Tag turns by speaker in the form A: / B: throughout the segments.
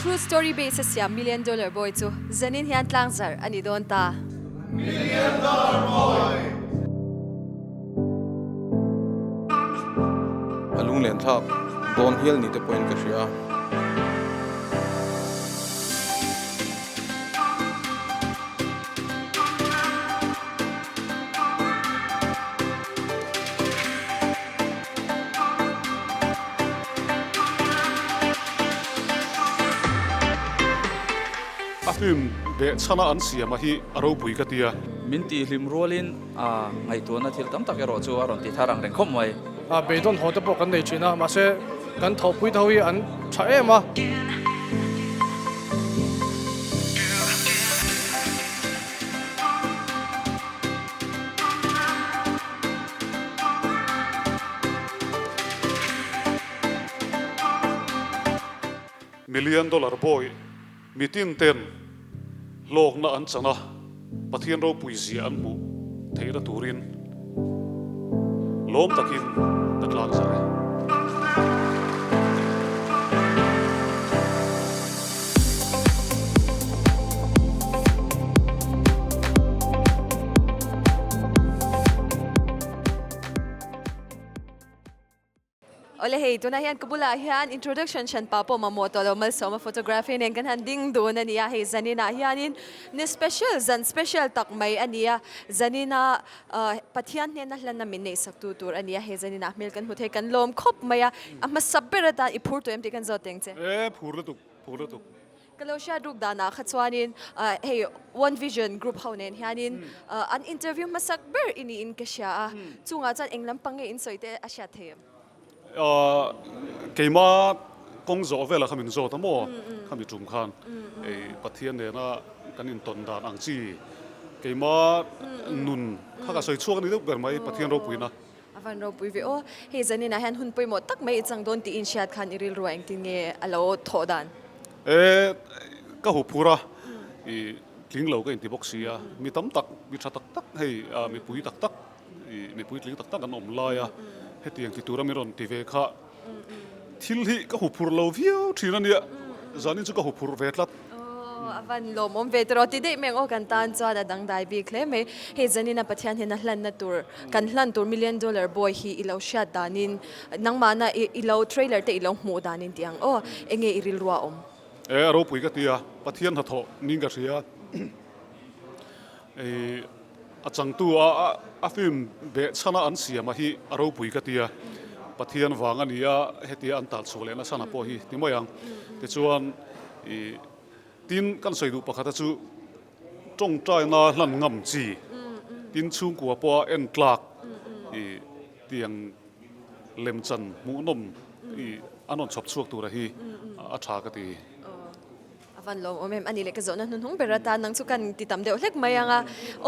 A: True story base a siam Million Dollar Boy chu zanin hian tlangzarh a ni dawn ta.
B: Million Dollar Boy!
C: A lunglen thlak dawn hial ni te pawhin ka hria.
B: A film beh chhana an siam a hi a ropui ka tia.
D: Min tih hlim rualin a ngaihtuahna thil tam tak erawh chu a rawn ti thar ang reng khawp mai.
E: Beidawn haw te pawh kan nei thin a, mahse kan thawhpui te ho hi an tha em a.
B: Million dollar boy mitin ten hlawkna an chan a, Pathian ropui zia an hmuh theihna turin lawm takin ka tlang zar e.
A: Awle hei tunah hian ka bulah hian introduction hran pah pawh mamawh tawh lo Malsawma photography nen kan han ding dun a ni a, hei zaninah hianin ni special zan special tak mai a ni a, zanina Pathian hnena hlanna min neihsak tu tur a ni a, hei zaninah hmel kan hmu thei kan lawm khawp mai a, a hmasa ber atan i phur tawh em tih kan zawt teng che.
B: E phur lutuk, phur lutuk.
A: Ka lo hriat ruk danah kha chuanin hei One Vision group ho nen hianin an interview hmasak ber i niin ka hria a, chungah chuan eng lampang nge in sawi te a hriat thei em?
B: Keima kawng zawh velah kha min zawt a maw? Khami tum khan Pathian nena kan intawn dan ang chi keima nun kha ka sawi chhuak a ni deuh ber mai Pathian ropuina.
A: A van ropui ve aw. Hei zaninah hian hun pawimawh tak mai i chang dawn tih inhriat khan i rilru ah engtin nge a lo thawh dan?
B: E, ka hu phur a, i tling lo ka inti bawk si a, mi tam tak, mi tha tak tak hei mipui tak tak, i mipui tling tak tak an awm lai a, hetiang ti tura min rawn ti ve kha thil hi ka hu phur lo viau thin a nia, zanin chu ka hu phur ve tlat.
A: Aw, a van lawmawm ve tawh ti daih mai ang aw, kan tan chuan a dangdai bik hle mai. Hei zanina Pathian hian a hlanna tur, kan hlan tur million dollar boy hi i lo hriat danin, nangmahna i lo trailer te i lo hmuh danin tih ang aw, enge i rilru a awm?
B: E, a ropui ka ti a, Pathian hnathawh ning ka hria. E, a changtu a a film beh chhana an siam a hi a ropui ka ti a, Pathian vang a ni a, hetia an tal chhuah leh nasa na pawh hi ti mai ang. Tichuan i tin kan sawi duh pakhata chu tawngtaina hlan ngam chi, tin chhungkua pawha en tlak i tiang lemchan hmuhnawm i an rawn chhawp chhuak tura hi a tha ka ti.
A: A van lawm awm em? A ni leh ka zawhna hnuhnung ber atan nang chu kan ti tam deuh hlek mai ang a,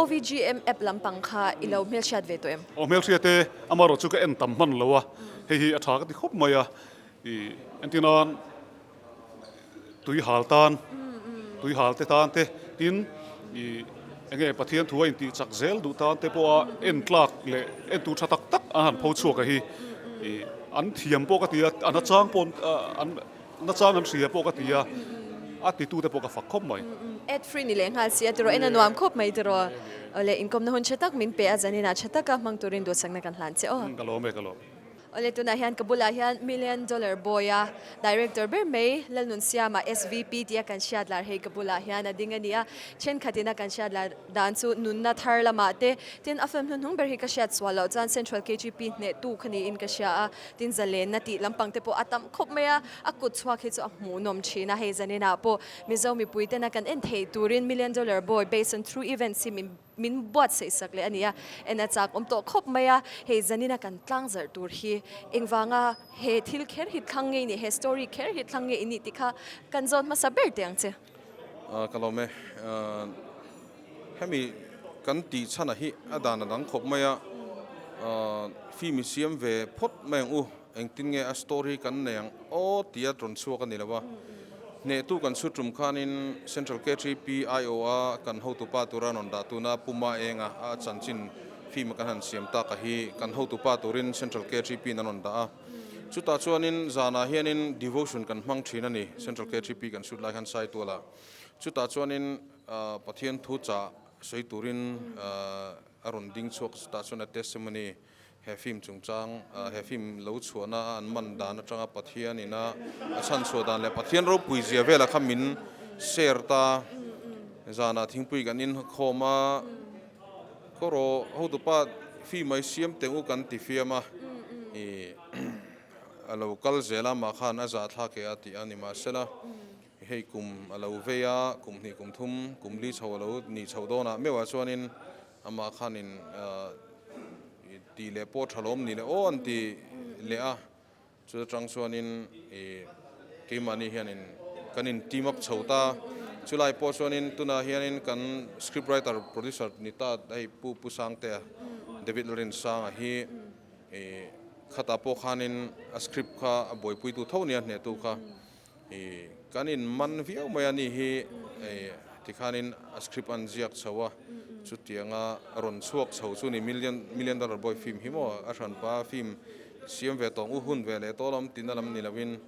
A: OVGM app lampang kha i lo hmelhriat ve tawh em?
B: Aw hmelhriat e, amaherawh chu ka en tam hman lo a, hei hi a tha ka ti khawp mai a, i entir nan tui hal tan, tui hal te tan te, tin i enge Pathian thu a intih chak zel duh tan te pawha en tlak leh en tur tha tak tak an han pho chhuak a hi, i an thiam pawh ka ti a, a nachang pawh an. Nachang an hria pawh ka ti a, a titute pawh ka fak khawp mai.
A: Ad free ni leh nghal si a tiraw, en a nuam khawp mai tiraw. Awle, inkawmna hun tha tak min pe a, zaninah tha taka hmang turin duhsakna kan hlan che aw.
B: Ka lawm e, ka lawm.
A: Awle, tunah hian ka bulah hian Million Dollar Boy a Director ber mai Lalnunsiama SVP tia kan hriat lar hei ka bulah hian a ding a ni a, thenkhatin a kan hriat lar dan chu nunna thar lamah te, tin a film hnuhnung ber hi ka hriat sual loh chuan Central KGP hnehtu kha niin ka hria a. Tin zalenna tih lampang te pawh a tam khawp mai a, a kut chhuak hi chu a hmuhnawm thin a, hei zaninah pawh Mizo mipui tena kan en theih turin Million Dollar Boy based on true events hi min min buatsaih sak leh a ni a, en a chak awm tawh khawp mai a, hei zanina kan tlang zarh tur hi engvanga he thil kher hi thlang ngei nih, he story kher hi thlang ngei nih tih kha kan zawn hmasa ber teh ang che.
C: Ka lawm e. Hemi kan tih chhanah hi a dan a dang khawp mai a, film i siam ve phawt mai ang u, engtin nge a story kan nei ang aw tia rawn chhuak a ni lo a. Hnehtu kan chhut tum khanin Central KTP IO a kan hotupa tura rawn dah tuna Pu Maenga a chanchin film kan han siam tak a hi kan hotupa turin Central KTP in an rawn dah a. Chutah chuanin zanah hianin devotion kan hmang thin a ni, Central KTP kan shoot lai khan Saitualah. Chutah chuanin Pathian thu chah sawi turin a rawn ding chhuak, chutah chuan a testimony he film chungchang, he film lo chhuahna a an man dan atanga Pathian ina a chhan chhuah dan leh Pathian ropui zia velah kha min share ta. Zanah thingpui kan inkhawm a. Khaw rawh hotupa fi mai siam teng u kan ti fiam a, i a lo kal zel a mah khan a zah thlak e a tih a ni mahsela hei kum a lo vei a, kum hnih kum thum kum li chho a lo nih chhoh dawnah meuhah chuanin amah khanin tih leh pawh tha lawm ni leh aw an ti leh a. Chu atang chuanin ih keimahni hianin kan in team up chho ta. Chulai pawh chuanin tunah hianin kan script writer producer ni ta hei Pu Pu Sangtea David Lalrinsanga hi ih khatah pawh khanin a script kha a buaipuitu tho nia hnehtu kha ih kan in man viau mai a ni hi ih tikhanin a script an ziak chho a chutianga rawn chhuak chho chu ni million million dollar boy film hi maw a hranpa film Siam ve tawng u hun ve leh tawh lam tina lam ni lovin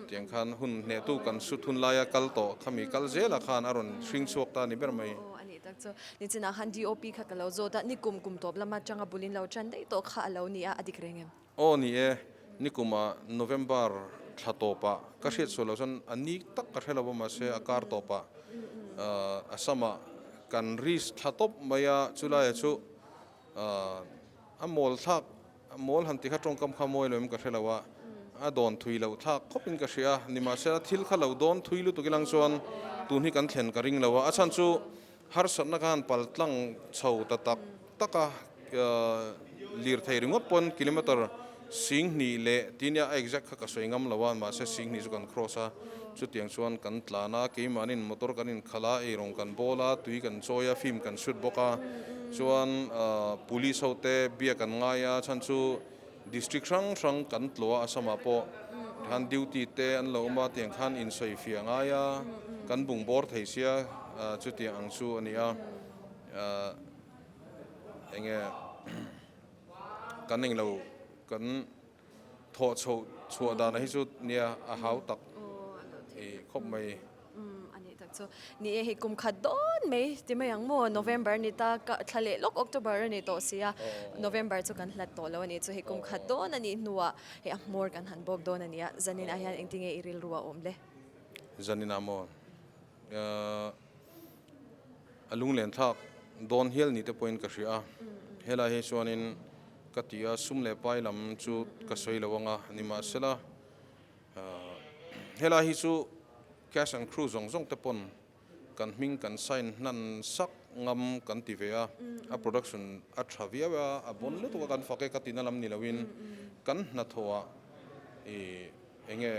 C: tiang khan hun hnehtu kan sut hun laia kal tawh khami kal zela khan a rawn hring chhuak ta ni ber mai.
A: Aw a nih tak chu. Nichinah khan DOP kha ka lo zawt a, nikum kum tawp lama tanga bulin lo tan daih tawh kha a lo ni a, a dik reng em?
C: Aw ni e, nikuma November thla tawpah ka hriat sual loh chuan a ni tak ka hre lo a mahse a kar tawpah Assam-ah kan risk thla tawp mai a, chulaiah chu a mawl thlak Mawl han ti kha tawngkam kha mawi lo em ka hre lo a, a dawn thui loh thlak khawp in ka hria a, nimahsela thil kha lo dawn thui lutuk ilang chuan tun hi kan thlen ka ring lo a, a chhan chu harsatna khan pal tlang chho ta tak tak a, lirthei ringawt pawn kilometer 2000 leh ti nia a exact kha ka sawi ngam lo a, mahse 2000 chu kan cross a, chutiang chuan kan tlan a, keimahnin motor kan inkhalh a, eirawng kan bawl a, tui kan chawi a, film kan shoot bawk a. Chuan police ho te biak an ngai a, chhan chu district hrang hrang kan tlawh a, Assam ah pawh khan duty te an lo awm a, tiang khan insawi fiah a ngai a, kan bung bawr thei sia chutiang ang chu a ni a, enge kan englo kan thawh chhoh chhuah dan hi chu nia a hau tak khawp mai.
A: Umm a nih tak chu. Ni e hei kum khat dawn mai ti mai ang maw November ni ta ka thla leh lawk October a ni tawh si a November chu kan hlat tawh lo a nih chu hei kum khat dawn a nih hnuah hei a hmawr kan han bawk dawn a nia zanin ah hian engtin nge i rilru a awm le?
C: Zanin ah maw a lunglen thlak dawn hial ni te pawhin ka hria a helai hi chuanin ka ti a sum leh pai lam chu ka sawi lo ang a nimahsela Helai hi chu cash and crew zawng zawng te pawn kan hming kan sign hnan sak ngam kan ti ve a, a production a tha viau a, a bon lutuk a kan fak e ka tina lam ni loin kan hnathawh ah ih enge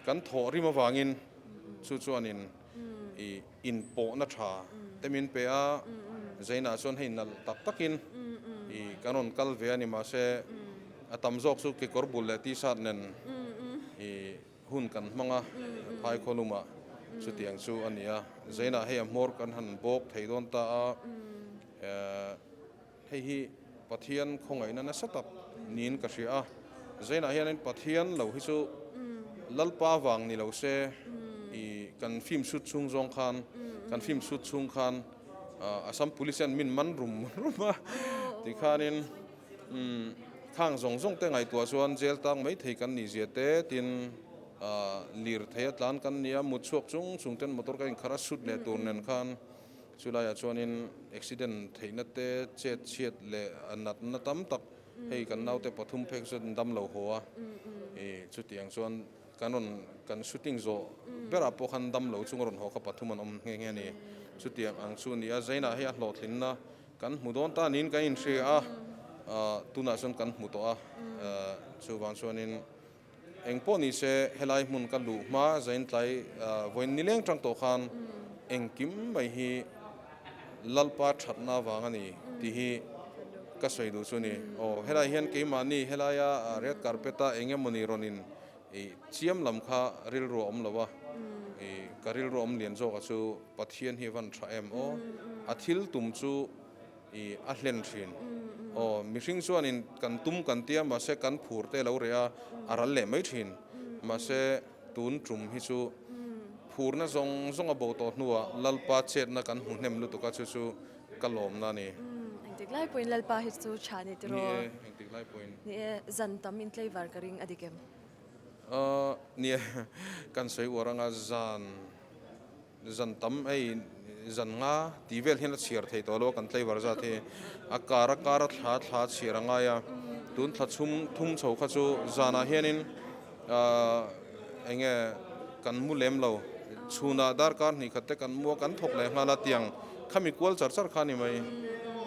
C: kan thawh rim avangin chu chuanin ih inpawhna tha te min pe a, Zainah chuan hei nalh tak takin ih kan rawn kal ve a ni mahse a tam zawk chu kekawr bul leh t-shirt nen ih hun kan hmang a, phai khawlumah chutiang chu a ni a, Zainah hei a hmawr kan han bawk thei dawn ta a, Hei hi Pathian khawngaihna nasa tak niin ka hria a, Zainah hianin Pathian lo hi chu Lalpa vang ni lo se i kan film shoot chhung zawng khan kan film shoot chhung khan Assam Police hian min man rum rum a tikhanin khang zawng zawng te ngaihtuah chuan jail tang mai thei kan nih zia te tin lirthei a tlan kan nia mut chhuak chung chung ten motor ka inkharh a shoot leh tur nen khan Chulaiah chuanin accident theihna te, chet chhiat leh natna tam tak hei kan naute pathum phek chuan dam lo haw a, ih chutiang chuan kan rawn kan shooting zawh berah pawh khan dam lo chung a rawn haw kha pathum an awm nghe nghe a ni. Chutiang ang chu a ni a, Zainah hei a hlawhtlinna kan hmu dawn ta niin kan inhria a, tunah chuan kan hmu tawh a, chuvang chuanin Eng pawh ni se, helai hmun ka luh hma zaintlai vawiin nileng tang tawh khan engkim mai hi Lalpa thatna vang a ni tih hi ka sawi duh chu a ni. Aw, helai hian keimahni helaia red carpet a eng emawni rawn in chiam lam kha rilru a awm lo a, ka rilru a awm lian zawk a chu Pathian hi a van tha em aw, a thil tum chu. I a hlen thin. Aw, mihring chuanin kan tum kan tia mahse kan phur te lo reh a, a ral leh mai thin. Mahse tun tum hi chu phurna zawng zawng a bo tawh hnuah Lalpa chetna kan hmu hnem lutuk a, chu chu ka lawmna a ni.
A: Engtik lai pawhin Lalpa hi chu tha ni tiraw?
C: Ni e, engtik lai pawhin.
A: Ni e, zan tam in tlaivar ka ring a dik em?
C: Ni e, kan sawi uar anga zan. Zan tam hei zan nga tih vel hian a chhiar thei tawh lo a kan tlaivar zat hi a kar a kar a thla thla a chhiar a ngai a tun thla chhum thum chho kha chu zanah hianin ahh eng nge kan mu lem lo chhunah darkar hnih khat te kan mu a kan thawk leh nghal a tiang khami kual char char kha a ni mai.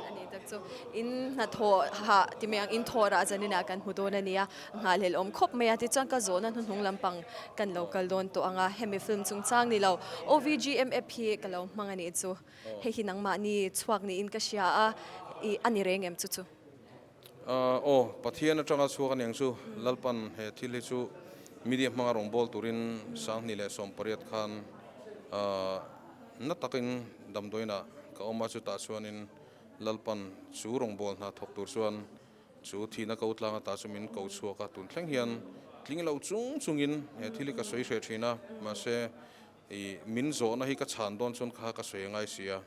A: A ni tak chu in hnathawh hah ti mai ang in thawh rah zaninah kan hmu dawn a nia. Nghahhlelh awm khawp mai a, tichuan ka zawhna hnuhnung lampang kan lo kal dawn tawh ang a, hemi film chungchang ni lo OVGM app hi ka lo hmang a nih chu, hei hi nangmahni chhuak niin ka hria a, ih a ni reng em chu chu?
C: Aw, Pathian atanga chhuak a niang chu, Lalpan he thil hi chu media hmanga rawngbâwl turin 2018 khan na takin damdawiinah ka awm a, chutah chuanin Lalpan chu rawngbâwl hna thawk tur chuan Chu thihna ko tlang ata chu min ko chhuak a, tun thleng hian tling lo chung chungin he thil hi ka sawi hreh thin a, mahse ih min zawhna hi ka chhan dawn chuan kha ka sawi a ngai si a,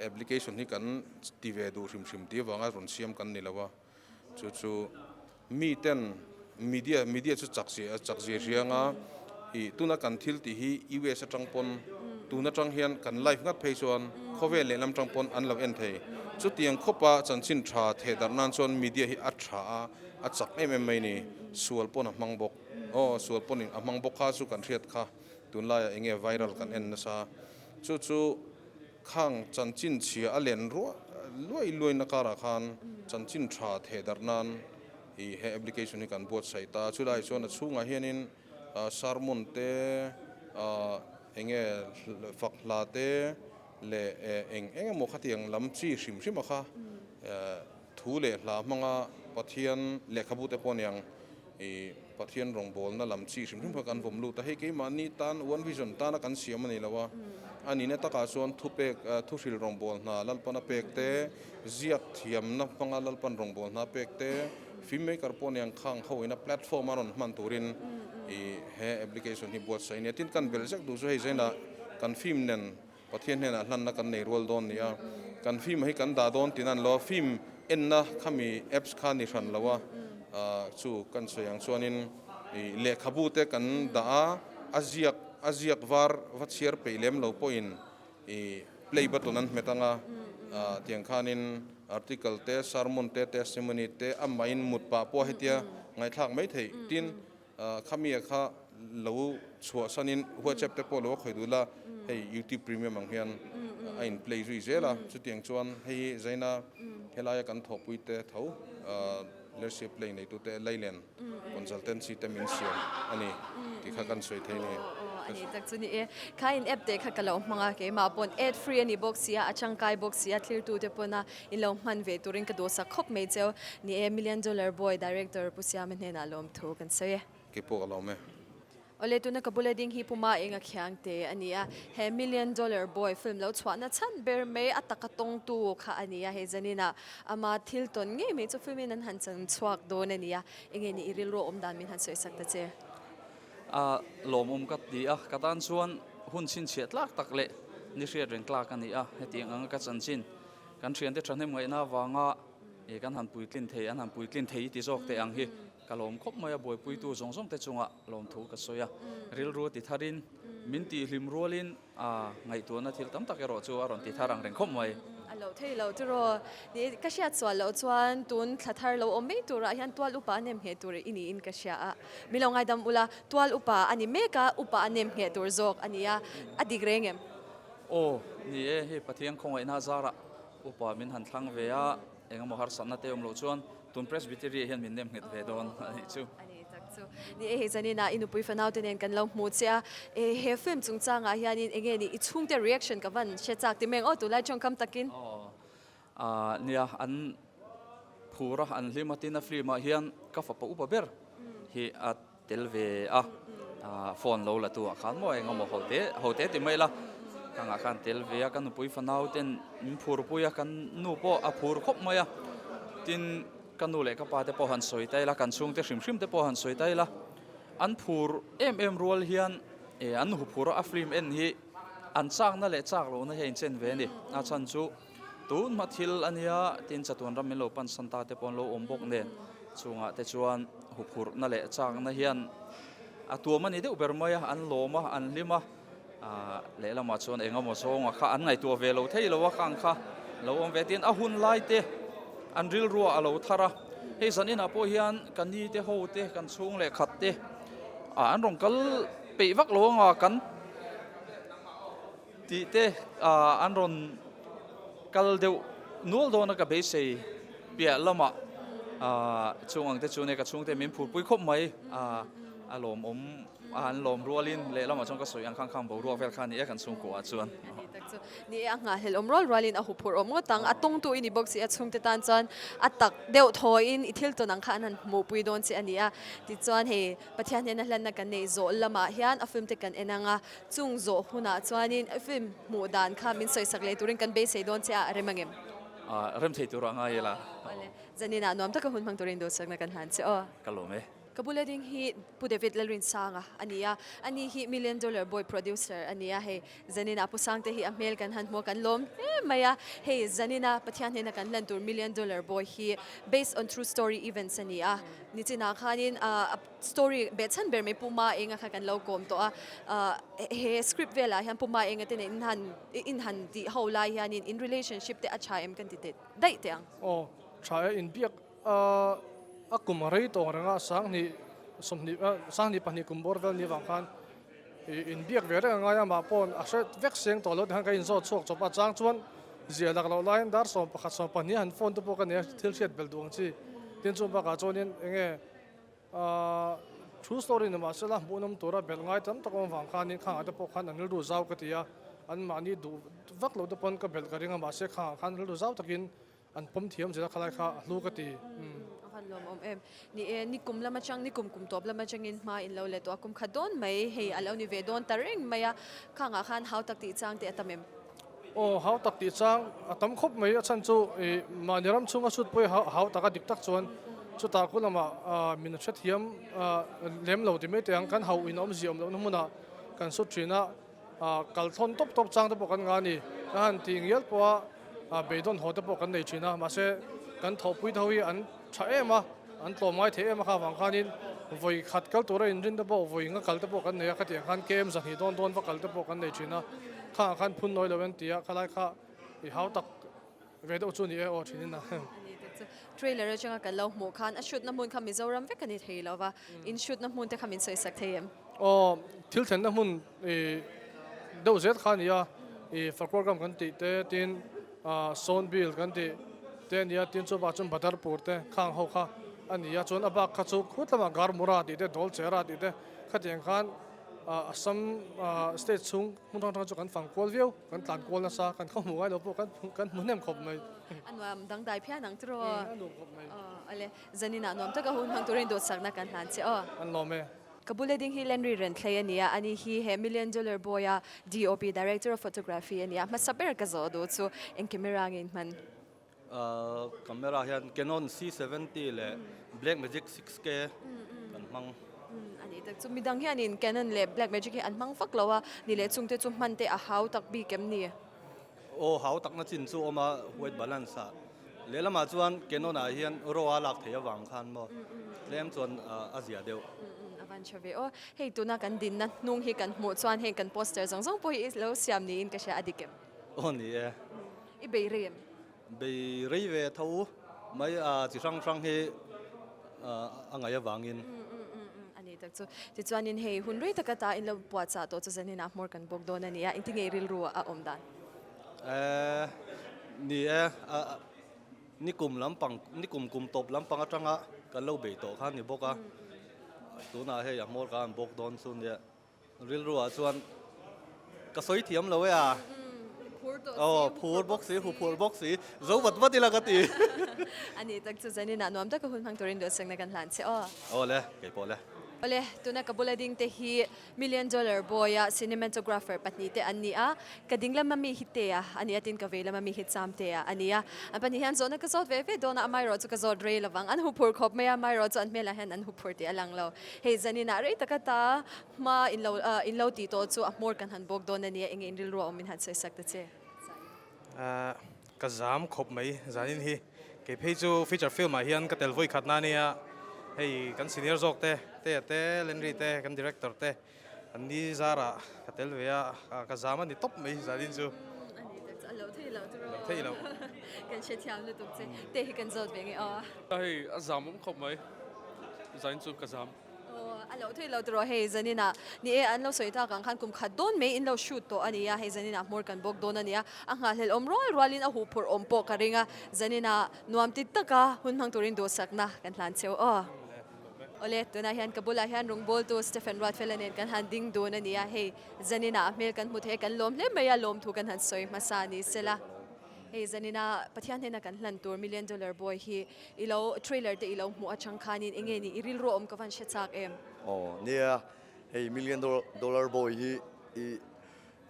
C: application hi kan ti ve duh hrim hrim tih avanga rawn siam kan ni lo a, chu chu miten media media chu chak zia chak zia hriang a, ih tuna kan thil tih hi US atang pawn tun atang hian kan live ngat phei chuan khawvel lehlam tang pawn an lo en thei. Chutiang khawpa chanchin tha theh darh nan chuan media hi a tha a, a chak em em mai ni. Sual pawn a hmang bawk. Aw, sual pawnin a hmang bawk kha chu kan hriat kha. Tunlaiah eng nge viral kan en nasa. Chu chu khang chanchin chhia a len ruah luai luaina karah khan chanchin tha theh darh nan ih he application hi kan buatsaih ta. Chulaiah chuan a chhungah hianin sermon te, eng nge fak hla te, leh eng eng emaw khatiang lam chi hrim hrim a kha thu leh hla hmanga Pathian lehkhabu te pawh aniang ih Pathian rawngbawlna lam chi hrim hrim kha kan vawm lut a, hei keimahni tan One Vision tana kan siam a ni lo a, a nihna takah chuan thupek thuhril rawngbâwl hna Lalpan a pek te, ziak thiamna hmanga Lalpan rawngbâwl hna a pek te, filmmaker pawh aniang khang ho ina platform a rawn hman turin ih he application hi buatsaih a ni a, tin kan belh zek duh chu hei zainah Kan film nen Pathian hnenah hlanna kan nei rual dawn nia. Kan film hi kan dah dawn tiin an lo a, film enna khami apps kha ni hran lo a, chu kan sawi ang chuanin lehkhabu te kan dah a, a ziak a ziak var va chhiar peih lem lo pawhin play button an hmet ang a, tiang khanin article te, sermon te, testimony te amahin mut pah pawh hetia ngaihthlak mai theih tin Khami kha lo chhuahsanin WhatsApp te pawh lo a khawih duh la, hei YouTube Premium ang hian a in play zui zel a, chutiang chuan hei hi Zaina helaia kan thawhpui te tho Lersia Play neitute Lailen Consultancy te min siam a ni tih kha kan sawi thei a ni.
A: Aw a ni tak chu ni e, kha in app te kha ka lo hmang a, keimah pawn ad free a ni bawk si a, a tangkai bawk si a, thlirtu te pawn a In lo hman ve turin ka duhsak khawp mai cheu. Ni e, Million Dollar Boy Director Pu Siama hnenah lawmthu kan sawi e.
C: Kei pawh ka lawm e.
A: Awle, tuna ka bula ding hi Pu Ma Enga Khiang te a ni a. He Million Dollar Boy film lo chhuahna chhan ber mai a taka tawngtu kha a ni a. Hei zaninah ama thil tawn ngei mai chu film in an han chan chhuak dawn a ni a. Enge ni i rilru awm dan min han sawisak ta che?
D: A lawmawm ka ti a, ka tan chuan hun chhinchhiah tlak tak leh ni hriat reng tlak a ni a. Hetiang anga ka chanchin Kan thiante thahnem ngaihna avanga ih kan han puitlin thei, an han puitlin thei ti zawk teh ang hi ka lawm khawp mai a, buaipuitu zawng zawng te chungah lawmthu ka sawi a, rilru a ti tharin min tihhlim rualin a ngaihtuahna thil tam tak erawh chu a rawn ti thar ang reng khawp mai.
A: A lo thei lo tiraw? Ni ka hriat sual loh chuan tun thla thar lo awm mai turah hian tual upa a nem ngheh tur i niin ka hria a, min lo ngaidam ula, tual upa a ni mek a, upa a nem ngheh tur zawk a ni a, a dik reng em?
D: Aw, ni e, hei Pathian khawngaihna zarah upa min han thlang ve a, engemaw harsatna te awm loh chuan tun Presbytery ah hian min nem nghet ve dawn a nih chu.
A: A ni tak chu. Ni e, hei zaninah i nupui fanau te nen kan lo hmu che a, e he film chungchangah hianin enge ni i chhungte reaction ka van hre chak ti mai ang aw tunlai tawngkam takin.
D: Aw, ah nia, an phur a, an hlim a tin a film ah hian ka fapa upa ber hi a Tel ve a, phone lo la tu ah khan maw eng emaw ho te ho te ti mai la, ka ngah khan tel ve a, ka nupui fanau ten min phur pui a, kan nu pawh a phur khawp mai a. Tin, ka nu leh ka pa te pawh han sawi ta ila, kan chhungte hrim hrim te pawh han sawi ta ila, an phur em em rual hian an huphur a film en hi an chakna leh chak lohna hi a inchen ve a ni. A chhan chu tun hma thil a nia, tin chatuan ram min lo pan san ta te pawh an lo awm bawk nen chungah te chuan huphurhna leh chakna hian a tuam a ni deuh ber mai a, an lawm a, an hlim a. Lehlamah chuan eng emaw zawnga kha an ngaihtuah ve lo thei lo a, khang kha lo awm ve tin a hun lai te an rilruah a lo thar a. Hei zan inah pawh hian ka ni te ho te kan chhung leh khat te ah an rawn kal peih vak lo anga kan tih te ah an rawn kal deuh nual dawn a ka beisei piah lamah ah chung ang te chu nia ka chhungte min phurpui khawp mai ah a lawmawm. A an lawm rualin lehlamah chuan ka sawi ang khang khang boruak vel kha a ni e kan chhungkuah chuan.
A: A ni tak chu. Ni e, a nghahhlelh awm rual rualin a huphurh awm ngawt ang. A tawngtu i ni bawk si a chhungte tan chuan a tak deuh thawiin i thil tawn ang kha an han hmuhpui dawn che a ni a. Tichuan hei Pathian hnena hlanna kan neih zawh lamah hian a film te kan en ang a, chung zawh hunah chuanin i film hmuh dan kha min sawisak leh turin kan beisei dawn che a, rem angem?
D: Rem thei turah ngai ila.
A: Awle, zaninah nuam taka hun hmang turin duhsakna kan hlan che aw.
D: Ka lawm e.
A: Ka bula ding hi Pu David Lalrinsanga a ni a, ani hi Million Dollar Boy producer a ni a, hei Zanina Pu Sangte hi a hmel kan han hmu a, kan lawm hle mai a, hei Zanina Pathian hnena kan hlan tur Million Dollar Boy hi based on true story events a ni a, nichinah khanin a story behchhan ber mai Pu Maenga kha kan lo kawm tawh a, he script velah hian Pu Maenga te nen in han in han tih ho lai hianin in relationship te a tha em kan ti teh daih teh ang.
E: Aw tha e, inbiak A kum a rei tawng reng a, sanghnih sawmhnih sanghnih pahnih kum bawr vel ni avang khan ih inbiak ve reng a ngai a, mah paw'n a hre vek seng tawh lo tikhan ka inzawt chhuak chawp a, chang chuan ziah lak loh laiin dar 11 12 han phone te pawh ka nei a, thil hriat belh duh ang chi. Tin chu bakah chuanin eng nge ahh true story ni mahse la hmuhnawm tura belh ngai tam tak awm avang khanin khangah te pawh khan an rilru zau ka ti a, anmahni duh vak loh te pawn ka belh ka ring a, mahse khangah khan rilru zau takin An pawm thiam zela khalai kha a hlu ka ti.
A: A van lawm awm em. Ni e, ni kum lam atang, ni kum kum tawp lam atangin hma in lo let tawh a, kum khat dawn mai hei a lo ni ve dawn ta reng mai a, khangah khan hau tak tih chang te a tam em?
E: Aw, hau tak tih chang a tam khawp mai, a chhan chu i mahni ram chhunga sut pawh i hau tak a dik tak chuan chutah khu lamah min hrethiam lem lo ti mai teh ang, kan hauh in awmzia awm lohna hmunah kan sut thin a. Kal thawn tawp tawp chang te pawh kan ngah a ni. Ka han tih ngial pawha beidawn haw te pawh kan nei thin a, mahse kan thawhpui te ho hi an tha em a, an tlawm ngai thei em a kha avang khanin vawi khat kal tura inrin te pawh vawi nga kal te pawh kan nei a, khatiang khan KM 200 dawn dawn va kal te pawh kan nei thin a, khangah khan phun nawi lo en ti a, khalai kha i hau tak Ve deuh chu ni e aw thin in a.
A: Ani te chu trailer atanga kan lo hmuh khan a shoot na hmun kha Mizoram vek a ni thei lo va, in shoot na hmun te kha min sawi sak thei em?
E: Aw thil thlen na hmun i deuh zel kha a ni a, i Farquhar ram kan tih te tin Sawnbill kan tih te a ni a, tin chuvah chuan Badarpur te khang ho kha a ni a, chuan a bak kha chu khut lamah Garmura tih te Dawlchera tih te khatiang khan Assam state chhung hmun hrang hrang chu kan fang kual viau. Kan tlan kual nasa, kan khaw hmuh ngai lo pawh kan kan hmu hnem khawp mai.
A: A nuam dangdai phian ang tiraw?
E: A nuam khawp mai.
A: Aw ale, zaninah nuam taka hun hmang turin dawtsakna kan hlan che aw.
E: An lawm e.
A: Ka bula ding hi Lenri Renthlei a ni a, ani hi he Million Dollar Boy a DOP, Director of Photography, a ni a, hmasa ber ka zawh duh chu eng camera nge in hman?
F: Camera hian Canon C70 leh Blackmagic 6K kan hmang.
A: A nih tak chu midang hianin Canon leh Blackmagic hi an hmang vak lo a, ni leh chungte chu hman te a hau tak bik em ni?
F: Aw hau takna chin chu awm a white balance ah. Lehlamah chuan Canon ah hian raw a lak theih avang khan maw tlem chuan a zia deuh.
A: A van tha ve aw. Hei tuna kan dinna hnung hi kan hmuh chuan heng kan poster zawng zawng pawh hi i lo siam niin ka hria a dik em?
F: Aw ni e.
A: I bei rei em?
F: Bei rei ve tho mai a, chi hrang hrang hi a ngaih avangin.
A: A ni tak chu. Tichuanin hei hun rei taka ta in lo puahchah tawh chu zanin ah hmawr kan bawk dawn a ni a, engti ngei rilru a awm dan?
F: E, ni e, nikum lampang, nikum kum tawp lampang atanga kan lo bei tawh kha a ni bawk a, tunah hei a hmawr kan han bawk dawn chu nia. Rilru ah chuan ka sawi thiam lo e a. Aw phur bawk si, hu phur bawk si, zo vat vat ila ka ti.
A: A ni tak chu zanin ah nuam taka hun hmang turin duhsakna kan hlan che aw.
F: Aw le, kei pawh le.
A: Awle, tuna ka bula ding te hi Million Dollar Boy-a cinematographer pahnihte an ni a, ka ding lama mi hi Tea a ni a, tin ka vei lama mi hi Chamtea a ni a. An pahnih hian zawhna ka zawt ve ve dawn a, amaherawh chu ka zawt rei lovang. An huphur khawp mai a, amaherawh chu an hmelah hian an huphur tih a lang lo. Hei zaninah rei taka ta hma in lo in lo tih tawh chu a hmawr kan han bawk dawn a nia, enge in rilru a awm in han sawi sak ta che.
G: Ka zam khawp mai zanin hi. Kei phei chu feature film ah hian ka tel vawi khat na ania, hei kan senior zawk te, Tea te, Lenri te, kan director te an ni zarah ka tel ve a, ka zam a ni tawp mai zanin chu.
A: A ni tak chu a lo thei lo chu
G: rawh. Lo thei lo.
A: Kan hrethiam lutuk che. Tea hi kan zawt ve nge aw.
H: Hei a zam awm khawp mai, zanin chu ka zam.
A: Aw, a loh theih lo tawh hei zaninah ni e, an lo sawi tak ang khan kum khat dawn mai in lo shoot tawh a ni a, hei zaninah hmawr kan bawk dawn a ni a, a nghahhlelh awm rual rualin a huhphurh awm pawh ka ring a, zaninah nuam ti taka hun hmang turin duhsakna kan hlan cheu aw. Awle, tunah hian ka bulah hian rawngbawltu Stephen Ruatfela nen kan han ding dun a ni a, hei zaninah a hmel kan hmu thei a, kan lawm hle mai a, lawmthu kan han sawi hmasa ni sela. Hei zanina Pathian hnena kan hlan tur Million Dollar Boy hi i lo trailer te i lo hmuh atang khanin enge ni i rilru awm ka van hre chak em?
I: Aw nia, hei Million Dollar Boy hi i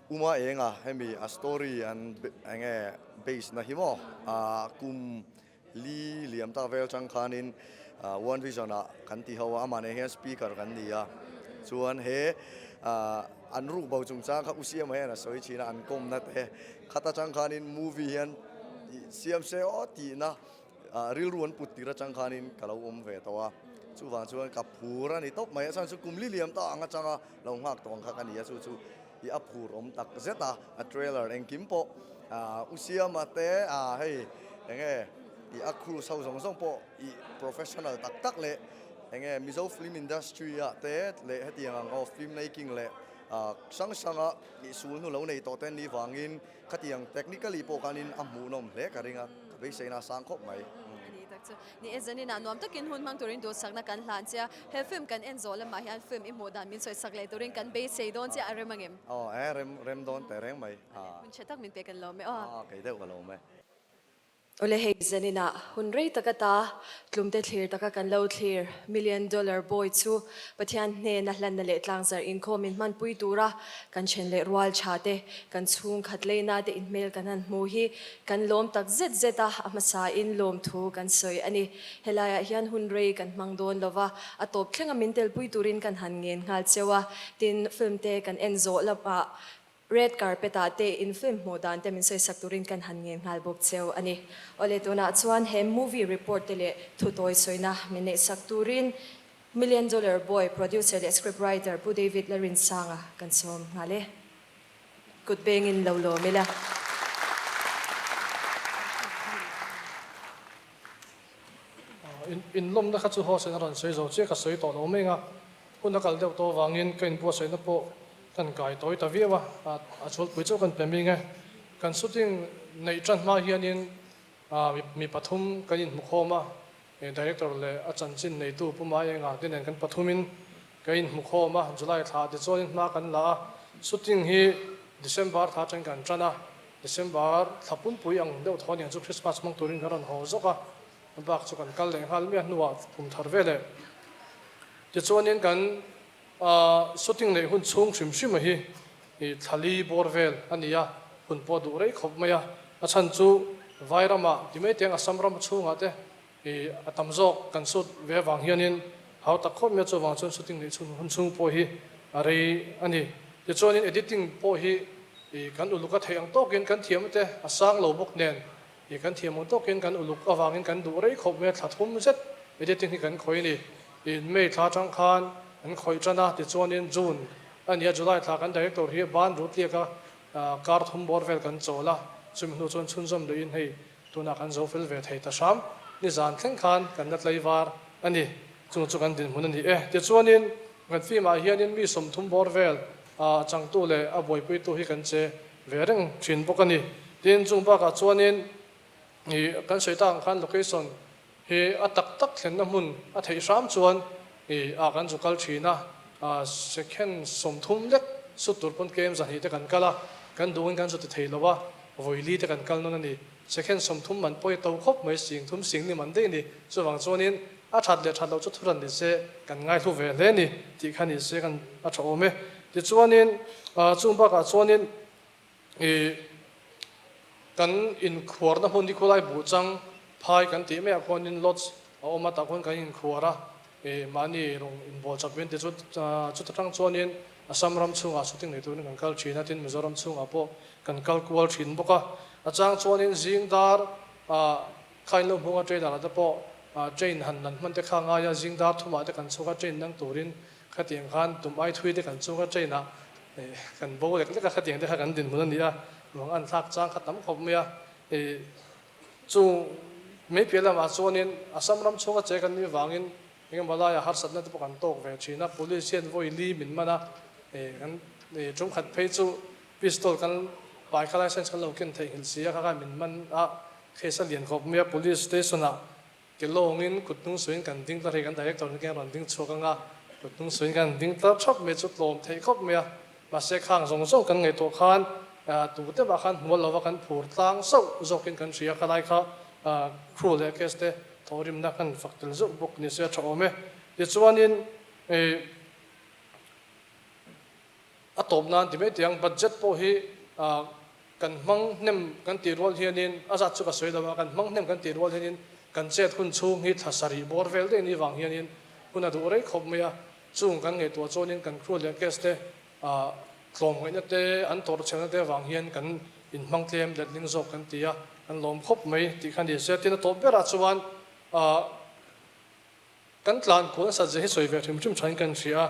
I: uma eng a, hemi a story an enge base na hi maw a kum li liam tak vel chang khanin One Vision ah kan ti ho a, amah nen hian speaker kan ni a, chuan he an ruk bo chungchang kha U Siama hian a sawi thin a, an kawmna te khat atang khanin movie hian siam se aw tihna rilru an put tir atang khanin ka lo awm ve tawh a, chuvang chuan ka phur a ni tawp mai a, chhan chu kum li liam ta ang atanga lo nghak tawh ang kha ka ni a, chu chu i a phur awm tak zet a, a trailer engkim pawh U Siama te hei enge i a crew ho zawng zawng pawh i professional tak tak leh enge Mizo film industry ah te leh hetiang ang aw film making leh hrang hranga i sul hnu lo nei tawh te ni vangin khatiang technically pawh khanin a hmuhnawm hle ka ring a, ka beiseina a sang khawp mai.
A: A ni tak chu. Ni e, zaninah nuam takin hun hmang turin duhsakna kan hlan che a, he film kan en zawh lamah hian film i hmuh dan min sawisak leh turin kan beisei dawn che a rem angem?
I: Aw e, rem rem dawn teh reng mai.
A: Hun tha tak min pe kan lawm e aw.
I: Aw, kei deuh ka lawm e.
A: Awle hei zaninah hun rei taka ta tlumte thlir taka kan lo thlir Million Dollar Boy chu Pathian hnena hlanna leh tlangzarh inkhawm in hmanpui tura kan then leh rual tha te kan chhungkhat leina te inhmel kan han hmu hi kan lawm tak zet zet a, a hmasa in lawmthu kan sawi a ni. Helaiah hian hun rei kan hmang dawn lova, a tawp thlenga min telpui turin kan han ngen nghal cheu a, tin film te kan en zawh lamah Red carpet ah te in film hmuh dan te min sawi sak turin kan han ngen nghal bawk cheu a ni. Awle tunah chuan he movie report te leh thu tawi sawina min neih sak turin Million Dollar Boy producer leh script writer Pu David Lalrinsanga kan sawm nghal e. Kut bengin lo lawm ila.
E: Inlawmna kha chu host in a rawn sawi zo chiah ka sawi tawh lo mai ang a, hun a kal deuh tawh avangin ka inbuatsaihna pawh kan kai tawi ta viau a, a chhulpui chauh kan pe ming e. Kan shooting neih tan hma hianin mi pathum kan inhmukhawm a, Director leh a chanchin neitu Pu Maenga te nen kan pathumin ka inhmukhawm a, July thla tichuanin hma kan la a, shooting hi December thla atangin kan tan a, December thla pumpui ang deuh thaw aniang chu Christmas hmang turin kan rawn haw zawk a, a bak chu kan kal leh nghal miah hnuah kum thar veleh tichuanin kan shooting neih hun chhung hrim hrim a hi thla li bawr vel a ni a, hun pawh duh rei khawp mai a, a chhan chu Vairamah ti mai teng Assam ram chhungah te a tam zawk kan shoot ve avang hianin hau tak khawp mai a, chuvang chuan shooting neih chhun hun chhung pawh hi a rei a ni. Tichuanin editing pawh hi kan uluk a theih ang tawkin kan thiam te a sang lo bawk nen kan thiam ang tawkin kan uluk avangin kan duh rei khawp mai a, thla thum zet editing hi kan khawih a ni. May thla atang khan an khawih tan a, tichuanin June a ni a, July thla kan director hi ban rutliak a, kar thum bawr vel kan chawl a, chumi hnu chuan chhunzawm luihin hei Tunah kan zo fel ve thei ta hram. Nizan thleng khan kan la tlaivar a ni. Chung chu kan dinhmun a ni e. Tichuanin, kan film-ah hianin mi 30 bawr vel a changtu leh a buaipuitu hi kan che ve reng thin bawk a ni. Tin, chung bakah chuanin ih kan sawi tak ang khan location hi a tak tak thlenna hmun a theih hram chuan ih ah kan zu kal thin a. Second 30 lek sut tur pawn kem 200 te kan kal a, kan duhin kan zu ti thei lo a, vawili te kan kal nawn a ni. Second 30 man pawh hi to khawp mai, sing thum sing ni man daih a ni. Chuvang chuanin. A that leh that loh chu thuran ni se kan ngaihlu ve hle ni tih kha ni se kan a tha awm e. Tichuanin chung bakah chuanin ih kan inkhuarna hmun hi khulai buhchang phai kan tih maiah khuanin lodge a awm a tah khuan kan inkhuar a ih mahni rawng inbawl chak vin ti chu chuta tang chuanin Assam ram chhungah shooting nei turin kan kal thin a tin Mizoram chhungah pawh kan kal kual thin bawk a. A chang chuanin zing dar ah Kha in lo hmung a trainer ah te pawh train han nan hman te kha ngai a, zing dar thumah te kan chhuk a train nang turin khatiang khan tum ai thui te kan chhuk a train ah kan bo lek lek a khatiang te kha kan dinhmun a ni a, ruang an thlak chang kha tam khawp mai a, chu mai piah lamah chuanin Assam ram chhunga che kan nih vangin engemaw laiah harsatna te pawh kan tawk ve thin a, police hian vawi li min man a, kan tum khat phei chu pistol kan pai kha license kan lo ken theihnghilh si a kha khan min man a. Case a lian khawp mai a, Police Station ah ke lawngin kut hnung suiin kan ding tlar hi kan Director ni keng rawn ding chhuak anga kut hnung suiin kan ding tlar thap mai chu tlawm theih khawp mai a, mahse khang zawng zawng kan ngaihtuah khan tute mah khan hmual lova kan phur tlang sauh zawkin kan hria khalai kha crew leh case te thawhrimna kan fak tel zeuh bawk ni se a tha awm e. Tichuanin A tawp nan ti mai tiang budget pawh hi kan hmang hnem kan tih rual hianin a zat chu ka sawi lo a, kan hmang hnem kan tih rual hianin kan chet hun chhung hi thla sarih bawr vel daih ni vang hianin hun a duh rei khawp mai a, chung kan ngaihtuah chuanin kan crew leh cast te tlawm ngaihna te an tawrh chhelna te avang hian kan inhmang tlem letling zawk kan ti a, kan lawm khawp mai tih kha ni se. Tin a tawp berah chuan Kan tlan kual nasat zia hi sawi ve hrim hrim thain kan hria a,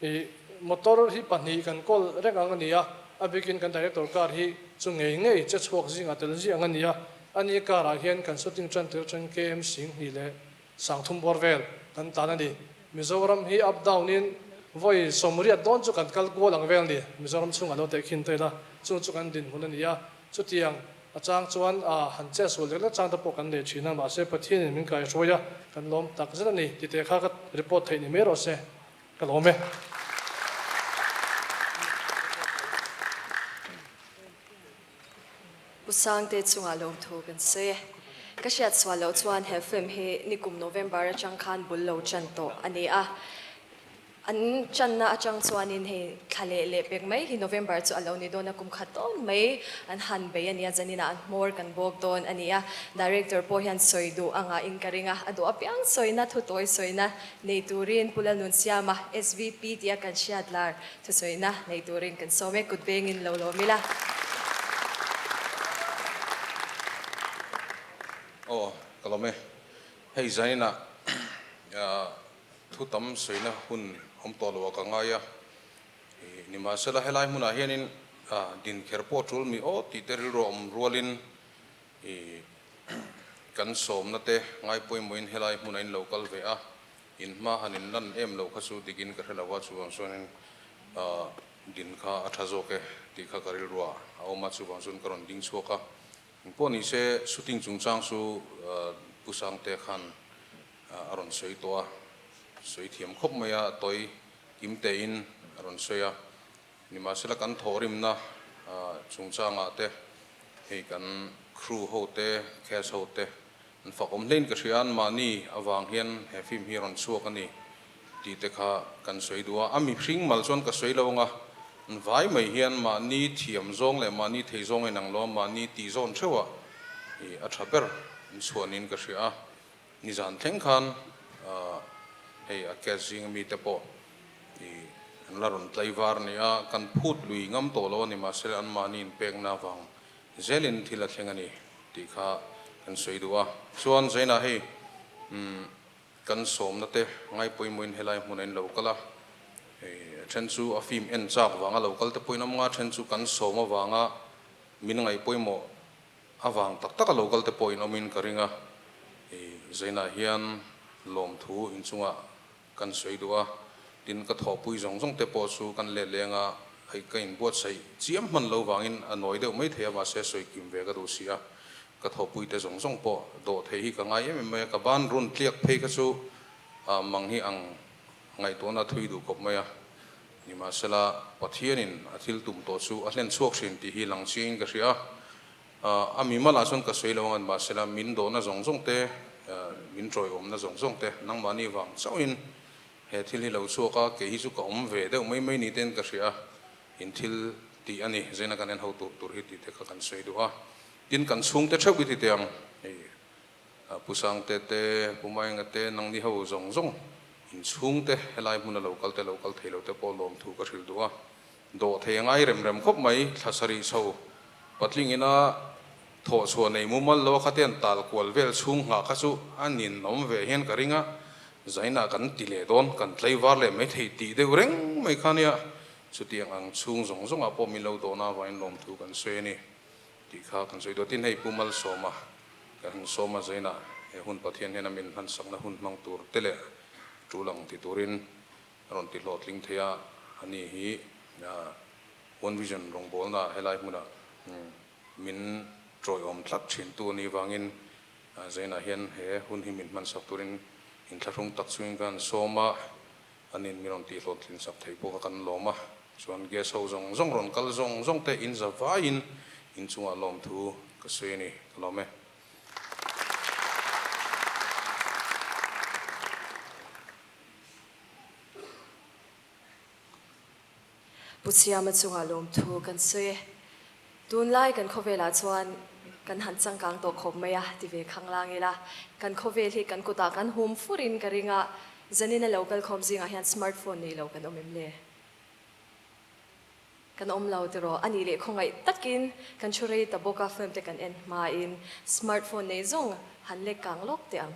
E: ih motor hi pahnih kan kawl reng ang a ni a, a bikin kan director car hi chu ngei ngei che chhuak zingah tel zia ang a ni a, ani car ah hian kan shooting tan tir atangin KM 2000 leh 3000 bawr vel kan tlan a ni. Mizoram hi up down in vawi 80 dawn chu kan kal kual ang vel a ni, Mizoram chhungah lo tehkhin ta ila chung chu kan dinhmun a ni a, chutiang A chang chuan a han che sual lek lek chang te pawh kan nei thin a, mahse Pathianin min kaihruai a, kan lawm tak zet a ni ti teh kha ka report theih ni mai rawh se, ka lawm e.
A: Pu Sangte chungah lawmthu kan sawi e. Ka hriat sual loh chuan he film hi nikum November atang khan bul lo tan tawh a ni a. An channa atang chuanin hei thla leh leh pek mai hi November chu a lo ni dawn a, kum khat dawn mai an han bei a nia, zaninah an hmawr kan bawk dawn a ni a, Director pawh hian sawi duh a ngah in ka ring a, a duh apiang sawina, thutawi sawina nei turin Pu Lalnunsiama, SVP tia kan hriat lar thusawina nei turin kan sawm e, kut vengin lo lawm ila.
C: Aw, ka lawm e. Hei zaninah Thu tam sawina hun awm tawh lo a ka ngai a, nimahsela helai hmunah hianin din kher pawh tul mi aw tih te rilru a awm rualin kan sawmna te ngai pawimawhin helai hmunah in lo kal ve a, in hma han in lan em lo kha chu dikin ka hre lo a, chuvang chuanin din kha a tha zawk e tih kha ka rilru ah a awm a, chuvang chuan ka rawn ding chhuak a, engpawh nise shooting chungchang chu Pu Sangte khan A rawn sawi tawh a, sawi thiam khawp mai a, tawi kim tein a rawn sawi a. Nimahsela kan thawhrimna chungchangah te hei kan crew ho te, cast ho te an fak awm hlein ka hria a, anmahni avang hian he film hi a rawn chhuak a ni tih te kha kan sawi duh a. A mihring mal chuan ka sawi lo ang a, an vai mai hian mahni thiam zawng leh mahni thei zawng a inang lo a, mahni tih zawn theuhah a tha ber an chhuah niin ka hria a. Nizan thleng khan hei a cast zing ami te pawh ih an la rawn tlaivar a ni a, kan phut lui ngam tawh lo a ni mahse anmahni inpekna avang zelin thil a thleng a ni tih kha kan sawi duh a. Chuan Zaina hei umm kan sawmna te ngai pawimawhin helai hmunah in lo kal a, hei a then chu a film en chak vanga lo kal te pawhin awm nga, a then chu kan sawm avanga min ngaih pawimawh A vang tak tak a lo kal te pawh in awmin ka ring a, i Zainah hian lawmthu inchungah kan sawi duh a, tin ka thawhpui zawng zawng te pawh chu kan let leng a, hei ka inbuatsaih chiam hman lo vangin a nawi deuh mai thei a, mahse sawi kim ve ka duh si a, ka thawhpui te zawng zawng pawh dawh thei hi ka ngai em em mai a, ka ban run tliak phei kha chu mang hi ang ngaihtuahna thui duh khawp mai a, nimahsela Pathianin a thil tum tawh chu a hlen chhuak thin tih hi lang chiangin ka hria a, a mimal ah chuan ka sawi lo ang a, nimahsela min dawhna zawng zawng te Min ṭawiawmna zawng zawng te nangmahni vang chauhin he thil hi lo chhuak a, kei hi chu ka awm ve deuh mai mai ni tein ka hria a, in thil tih a ni, zaina kan en ho tur tur hi tih te kha kan sawi duh a. Tin, kan chhungte theuh i ti teh ang, hei Pu Sangte te, Pu Maenga te, nangni ho zawng zawng in chhungte helai hmuna lo kal te lo kal thei lo te pawh lawmthu ka hrilh duh a. Dawh thei a ngai rem rem khawp mai, thla sarih chho patling ina thawh chhuah nei mumal lo a kha te an tal kual vel chhung nghah kha chu a ninawm ve hian ka ring a, zainah kan ti leh dawn, kan tlaivar leh mai thei tih deuh reng mai kha nia, chutiang ang chhung zawng zawngah pawh min lo dawhna avangin lawmthu kan sawi a ni tih kha kan sawi duh a, tin hei Pu Malsawma kan han sawm a, zainah he hun Pathian hian a min hmansakna hun hmang tur te leh tul ang ti turin A rawn ti hlawhtling thei a, a ni hi One Vision rawngbawlna helai hmunah min tawiawm tlat thintu a nih vangin Zainah hian he hun hi min hmansak turin inthlahrung tak chungin ka han sawm a, anin min rawn tih hlawhtlin sak thei pawh kha kan lawm a, chuan guest ho zawng zawng rawn kal zawng zawng te in za vaiin inchungah lawmthu ka sawi a ni, ka lawm e.
A: Pu Siama chungah lawmthu kan sawi e. Tunlai kan khawvelah chuan kan han changkang tawh khawp mai a ti ve khanglang ila, kan khawvel hi kan kutah kan hum furin ka ring a, zanin a lo kalkhawm zingah hian smart phone nei lo kan awm em le? Kan awm lo tiraw? A nih leh khawngaih takin kan thu rei ta bawk a, film te kan en hmain smart phone nei zawng han lek kang lawk teh ang.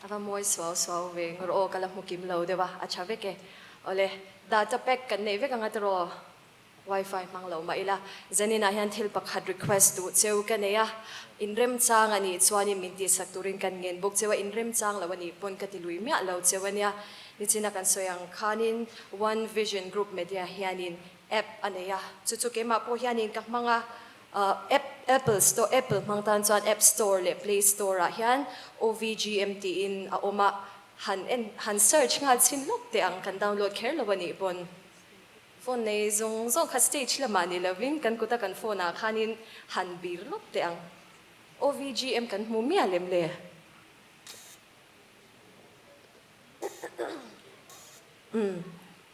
A: A va mawi suau suau ve ngawr aw ka la hmu kim lo deuh a, a tha vek e. Awle, data pack kan neih vek anga tiraw? Wifi hmang lo mah ila, zaninah hian thil pakhat request duh cheu ka nei a, inremchang a nih chuanin min tihsak turin kan ngen bawk cheu a, inremchang lo a nih pawn ka ti lui miah lo cheu a nia. Nichina kan sawi ang khanin One Vision Group Media hianin app a nei a, chu chu keimah pawh hianin ka hmang a, App Apple Store Apple hmang tan chuan App Store leh Play Store ah hian OVGM tiin a awm a, han en han search nghal chhin lawk teh ang kan download kher lo a nih pawn. Phone nei zawng zawng kha stage lamah ni lovin kan kuta kan phone ah khanin han bir lawk teh ang. OVGM kan hmu miah lem le. Umm,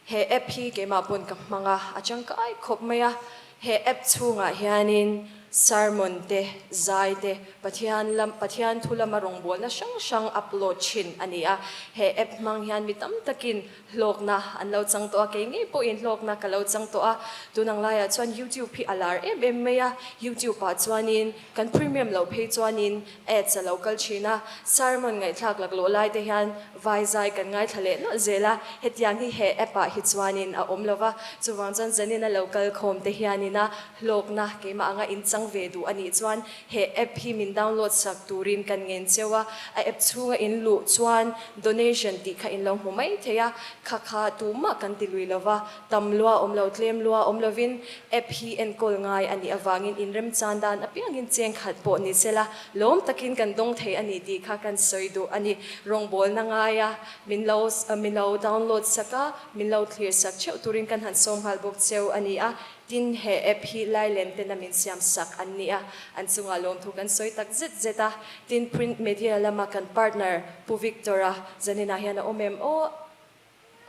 A: he app hi keimah pawn ka hmang a, a tangkai khawp mai a. He app chhungah hianin sermon te, zai te, Pathian lam, Pathian thu lama rawngbawlna hrang hrang upload thin a ni a. He app hmang hian mi tam takin hlawkna an lo chang tawh a, kei ngei pawhin hlawkna ka lo chang tawh a. Tun ang laiah chuan YouTube hi a lar em em mai a, YouTube ah chuanin kan premium loh phei chuanin Ads a lo kal thin a, sermon ngaihthlak laklawh lai te hian vai zai kan ngaithla leh nawlh zel a, hetiang hi he app ah hi chuanin a awm lova, chuvang chuan zanin a lo kal khawm te hianin a hlawkna keimah anga inchang ve duh a nih chuan he app hi min download sak turin kan ngen cheu a, a app chhunga in luh chuan donation tih kha in lo hmu mai thei a, kha kha tumah kan ti lui lova, tam lua awm lo tlem lua awm lovin app hi enkawl ngai a nih avangin inremchan dan apiangin cheng khat pawh ni sela lawm takin kan dawng thei a ni tih kha kan sawi duh a ni. Rawngbawlna ngaia min lo min lo download sak a, min lo thlir sak theuh turin kan han sawm nghal bawk cheu a ni a, tin he app hi Lailen tena min siam sak an ni a, an chungah lawmthu kan sawi tak zet zet a, tin print media lama kan partner Pu Victor-a zaninah hian a awm em aw?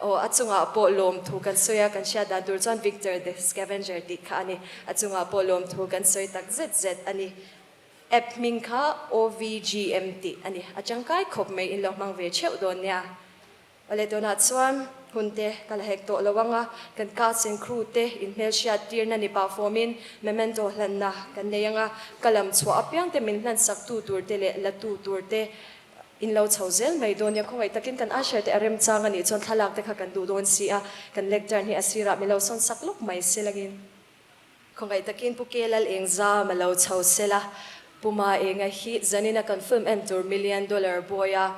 A: Aw, a chungah pawh lawmthu kan sawi a, kan hriat dan tur chuan Victor the Scavenger tih kha a ni. A chungah pawh lawmthu kan sawi tak zet zet a ni. App hming kha OVGM tih a ni. A tangkai khawp mai in lo hmang ve theuh dawn nia. Awle tunah chuan hun te ka la hek tawh lo ang a, kan cast and crew te inhmelhriat tirna ni pah fawmin memento hlanna kan nei ang a, ka lam chhuah apiang te min hlansak tu tur te leh la tu tur te In lo chho zel mai dawn nia, khawngaih takin kan usher te a remchang a nih chuan thlalak te kha kan duh dawn si a, kan lectern hi a sirah mi lo sawn sak lawk mai se langin. Khawngaih takin Pu Ke Lal Eng Zam a lo chho sel a, Pu Ma Enga hi zanina kan film en tur Million Dollar Boy a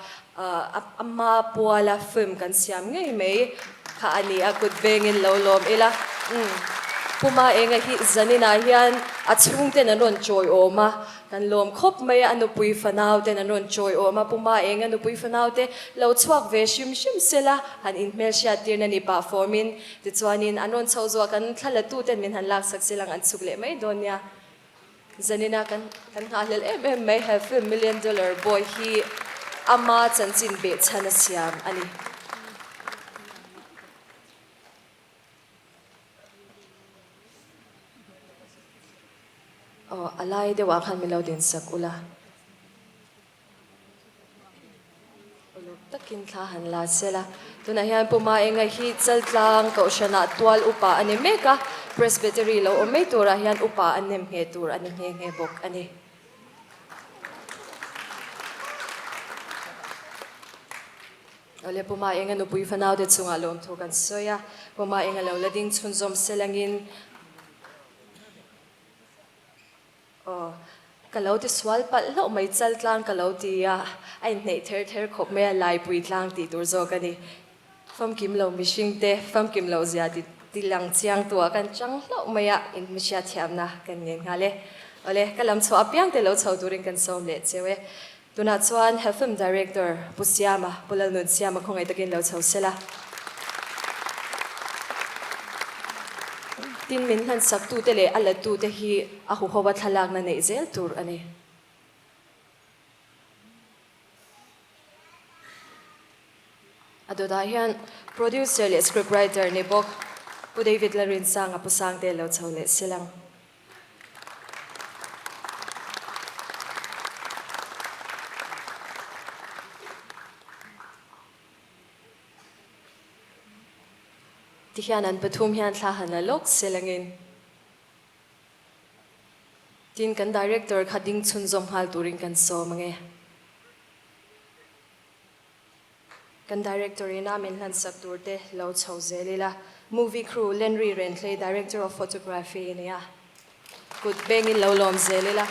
A: ama puala film kan siam ngei mai kha a ni a, kut vengin lo lawm ila. Umm Pu Ma Enga hi zaninah hian a chhungten an rawn chawiawm a, Kan lawm khawp mai a, a nupui fanau ten an rawn chawi awm a, Pu Maeng a nupui fanau te lo chhuak ve hrim hrim sela han inhmelhriat tirna ni pah fawmin tichuanin an rawn chho zuah kan thla la tu ten min han laksak silang an chhuk leh mai dawn nia. Zanina kan kan nghahhlelh em em mai he film Million Dollar Boy hi ama chanchin behchhan a siam a ni. Aw, a lai deuhah khan min lo dinsak ula. Uluk takin thla han la sela. Tunah hian Pu Maenga hi Chaltlang Kohhranah tual upa a ni mek a, Presbytery lo awm mai turah hian upa a nem nghe tur a ni nghe nghe bawk a ni. Awle Pu Maenga nupui fanaute chungah lawmthu kan sawi a, Pu Maenga lo la ding chhunzawm selangin Aw, ka lo ti sual palh hlauh mai, chal tlang ka lo ti a, a inhneih ther ther khawp mai a, laipui tlang tih tur zawk a ni. Famkim lo mihring te, famkim loh zia ti ti lang chiang tuah kan chang hlauh mai a, in hmihriat thiamna kan ngen nghal e. Awle, ka lam chhuah apiang te lo chho turin kan sawm leh cheu e. Tunah chuan he film director Pu Siama, Pu Lalnun Siama khawngaih takin lo chho sela. Tin, min hlansaktute leh a latute hi a huho a thlalakna neih zel tur a ni. A dawtah hian producer leh script writer ni bawk Pu David Lalrinsanga Pu Sangte lo chho leh selang. Tihian an pathum hian thla han la lawk se langin tin kan director kha ding chhunzawm nghal turin kan sawm ange. Kan director ina min hlansak tur te lo chho zel ila. Movie crew Lenry Renthlei director of photography i nia. Kut bengin lo lawm zel ila.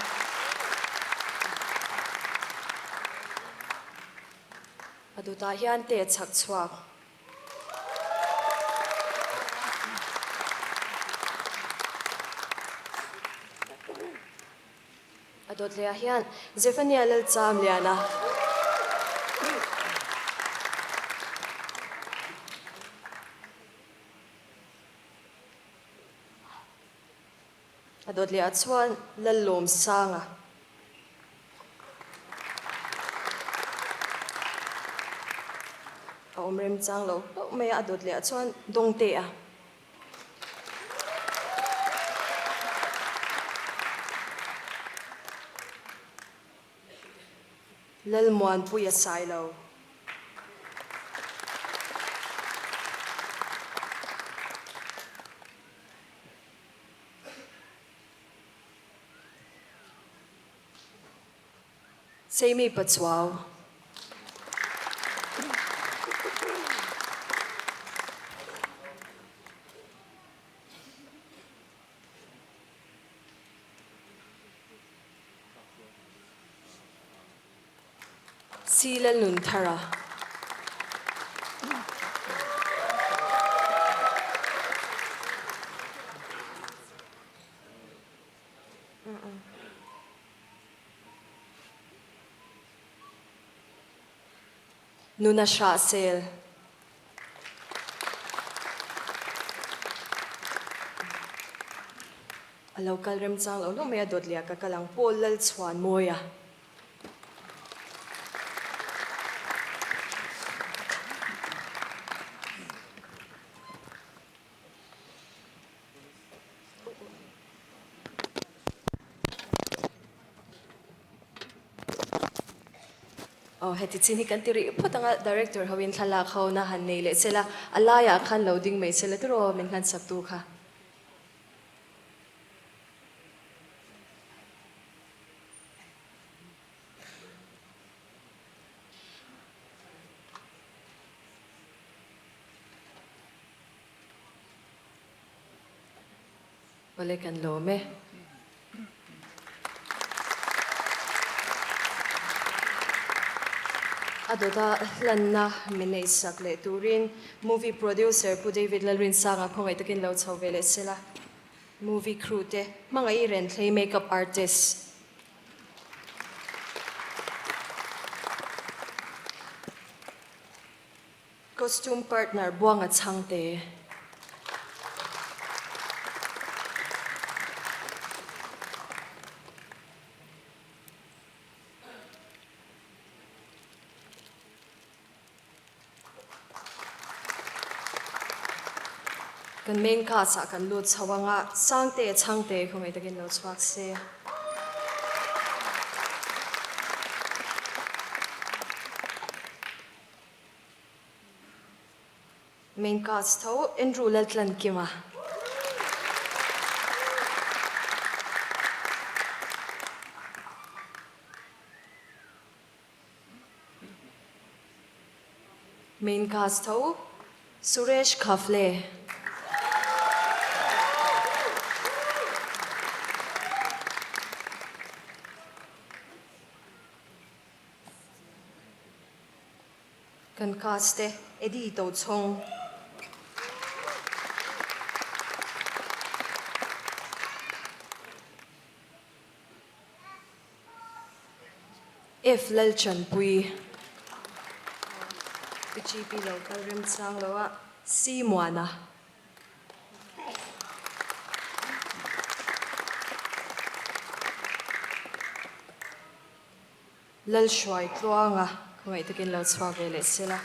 A: A dutah hian te chhak chhuak. A dawt leh ah hian Zephaniah Lalchamliana. A dawt leh ah chuan Lallawmsanga. A awm remchang lo hlauh mai a, a dawt leh ah chuan Dawngtea. Lalmuanpuia Sailo. Seimi Pachuau. Si Lalnunthara. Nuna Hrahsel. A lo kal remchang lo hlauh mai a, dawt leh a ka kal ang Paul Lalchhuanmawia. Aw heti chin hi kan ti rih phawt ang a, director ho in thlalak ho na han nei leh sela, a laiah khan lo ding mai sela tiraw min hlansak tu kha. Awle kan lawm e. A dawta hlanna min neihsak leh turin movie producer Pu David Lalrinsanga khawngaih takin lo chho ve leh sela. Movie crew te hmangaih Renthlei makeup artist. Costume partner Buanga Chhangte. Kan main cast ah kan lut chho ang a, Sangte Chhangte khawngaih takin lo chhuak se. Main cast tho Andrew Laltlankima. Main cast tho Suresh Khafle. Kan cast te Eddie Tochhawng. F Lalchanpui. Pi GP lo kal remchang lo a C Muana. Lalhruai tluanga khawngaih takin lo chhuak ve leh sela.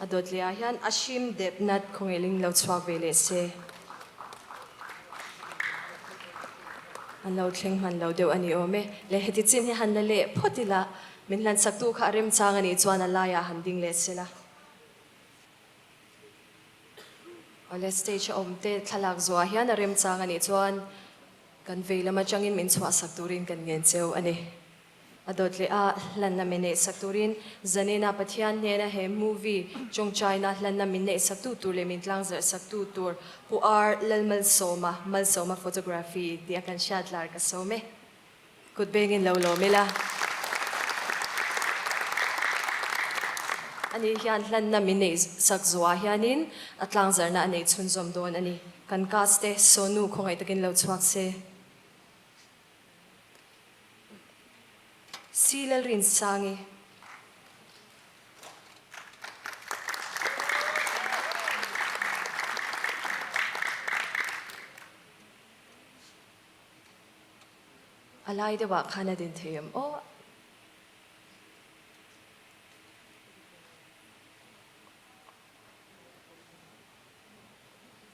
A: A dawt leh ah hian a hrim dep nat khawngaihling lo chhuak ve leh se. An lo thleng hman lo deuh a ni awm e. Le heti chin hi han la leh phawt ila, min hlansak tu kha a remchang a nih chuan a laiah han ding leh sela. Awle stage a awm te thlalak zuah hian a remchang a nih chuan kan vei lam atangin min chhuahsak turin kan ngen cheu a ni. A dawt leh a hlanna min neihsak turin Zanina Pathian hnena he movie Chawngchaina hlanna min neihsaktu tur leh min tlangzarhsaktu tur Pu R Lalmalsawma, Malsawma Photography tih a kan hriat lar ka sawm e. Kut bengin lo lawm ila. Ani hian hlanna min neihsak zuah hianin a tlangzarhna a neih chhunzawm dawn a ni. Kan cast te Sonu khawngaih takin lo chhuak se. Si Lalrinsangi. A lai deuhah khan a din thei em aw.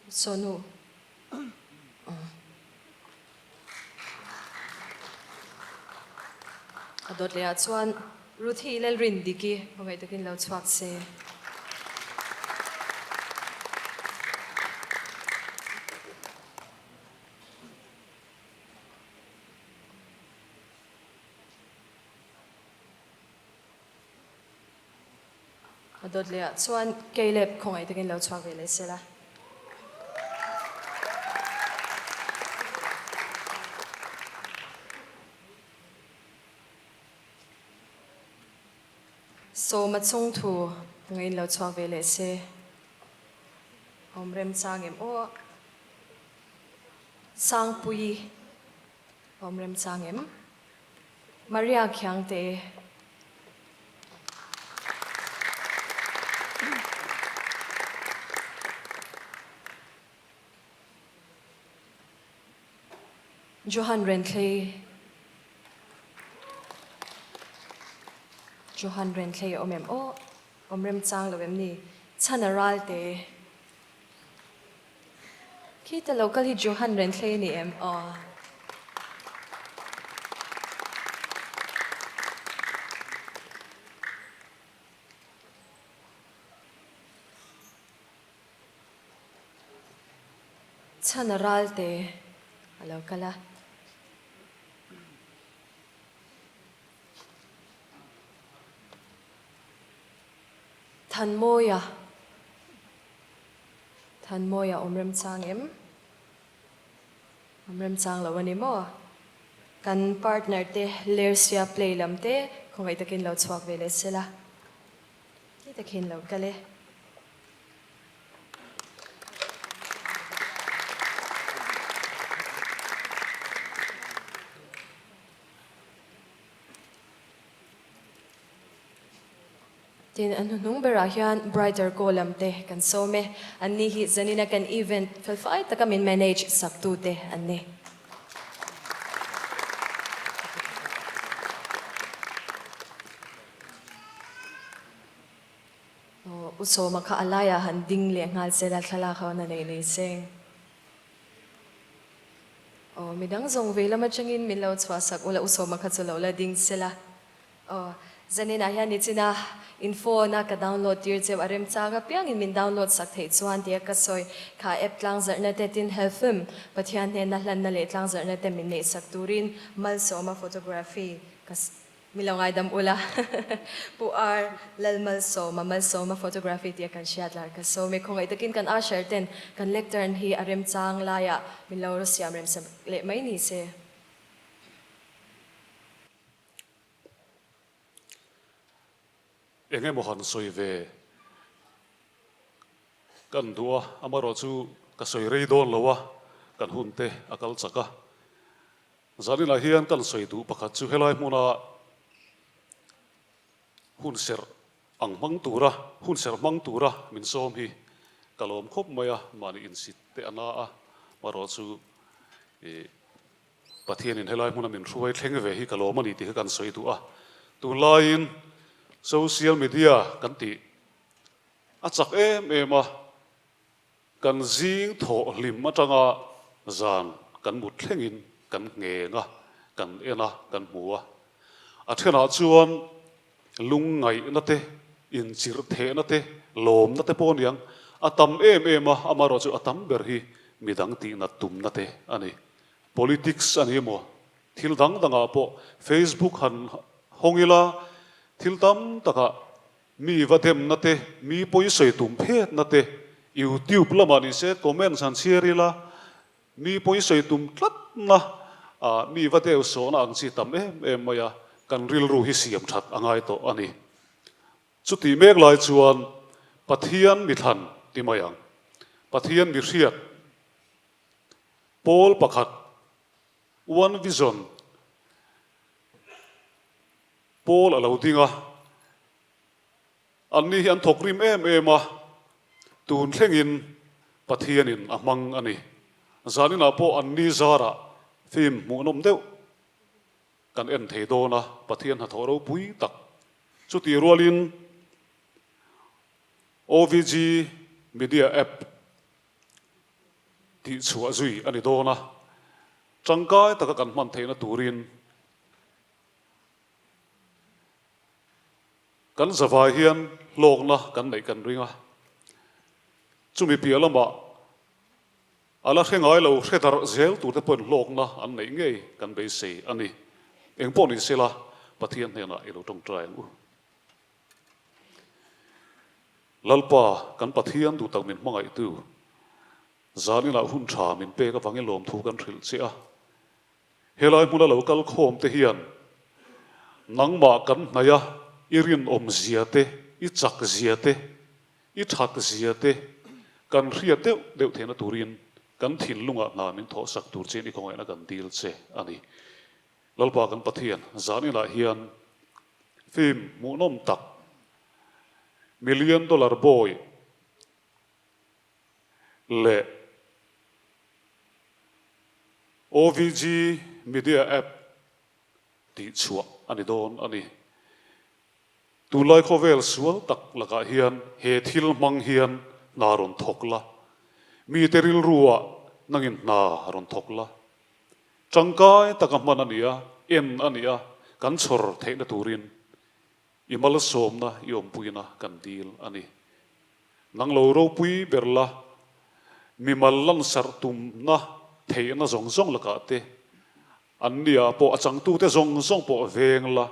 A: Sonu. A dawt leh ah chuan Ruthi Lalrindiki hmangaih takin lo chhuak se. A dawt leh ah chuan Caleb khawngaih takin lo chhuak ve leh sela. Sawma chungthu ngaiin lo chhuak ve leh se. Awm remchang em aw. Sangpuii awm remchang em? Maria Khiangte. Johan Renthlei Johan Renthlei a awm em aw? Awm remchang lo em ni? Chhana Ralte. Khita lo kal hi Johan Renthlei a ni em? Aw. Chhana Ralte a lo kal a. Thanmawia Thanmawia awm remchang em? Awm remchang lo a ni maw? Kan partner te Lersia play lam te khawngaih takin lo chhuak ve leh sela. Khi takhin lo kal e. Tin, a hnuhnung berah hian Brighter Go lam te kan sawm e. Anni hi zanina kan event felfai taka min manage sak tu te an ni. U Sawma kha a laiah han ding leh nghal se la thlalak ho na nei nei seng. Aw midang zawng ve lam atangin min lo chhuahsak ula U Sawma kha chu lo la ding se la. Aw zaninah hian nichina in phone a ka download tir cheu a remchang apiangin min download sak theih chuan tia ka sawi kha app tlangzarhna te tin Helfilm Pathian hnena hlanna leh tlangzarhna te min neihsak turin Malsawma photography ka Mi lo ngaidam ula Pu Ar Lalmalsawma Malsawma photography tia kan hriat lar ka sawm e. Khawngaih takin kan usher ten kan lectern hi a remchang laiah min lo siam remsa leh mai ni se.
B: Eng emaw han sawi ve kan duh a, amaherawh chu ka sawi rei dawn lo a, kan hun te a kal chak a. Zaninah hian kan sawi duh pakhat chu helai hmuna hun serh ang hmang tura, hun serh hmang tura min sawm hi ka lawm khawp mai a, mahni insit te a na a, marawh chu ih Pathianin helai hmuna min hruai thleng ve hi ka lawm a ni tih kha kan sawi duh a. Tunlaiin social media kan tih a chak em em a. Kan zing thawh hlim atanga zan kan mut thlengin kan ngheng a, kan en a, kan hmu a. A thenah chuan lungngaihna te, inchirh thehna te, lawmna te pawh a niang. A tam em em a, amaherawh chu a tam ber hi midang tihnat tumna te a ni. Politics a ni emaw, thil dang dangah pawh Facebook han hawng ila thil tam takah Mi va demna te, mi pawi sawi tum phetna te, YouTube lamah ni se comments han chhiar ila, mi pawi sawi tum tlatna, ah mi va deu sawhna ang chi tam em em mai a, kan rilru hi siam that a ngai tawh a ni. Chutih mek lai chuan Pathian mi thlan ti mai ang, Pathian mi hriat pawl pakhat, One Vision, Paul a lo ding a, anni hi an thawk rim em em a, tun thlengin Pathianin a hmang a ni. Zaninah pawh anni zarah film hmuhnawm deuh kan en thei dawn a, Pathian hnathawh ropui tak. Chutih rualin OVG Media App tihchhuah zui a ni dawn a, tangkai taka kan hman theihna turin Kan zavai hian hlawkna kan neih kan ring a, chumi piah lamah a la hre ngai lo hre darh zel turte pawhin hlawkna an neih ngei kan beisei a ni. Eng pawh ni sela Pathian hnenah i lo tawngtai ang u. Lalpa kan Pathian duh tak min hmangaihtu, zaninah hun tha min pek avangin lawmthu kan hrilh che a. Helai hmuna lo kal khawm te hian nangmah kan hnaih a, i rinawm zia te, i chak zia te, i that zia te kan hriat deuh deuh theihna turin kan thinlungah hna min thawhsak tur chian i khawngaihna kan dil che a ni. Lalpa kan Pathian, zan inah hian film hmuhnawm tak Million Dollar Boy leh OVG Media App tih chhuah a ni dawn a ni. Tunlai khawvel sual tak lakah hian he thil hmang hian hna rawn thawk la, mite rilruah nangin hna rawn thawk la. Tangkai taka hman a ni a, en a ni a, kan chhawr theihna turin I malsawmna i awmpuina kan dil a ni. Nang lo ropui ber la, mimal lansarh tumna theihna zawng zawng lakah te, an nia pawh a changtute zawng zawng pawh veng la,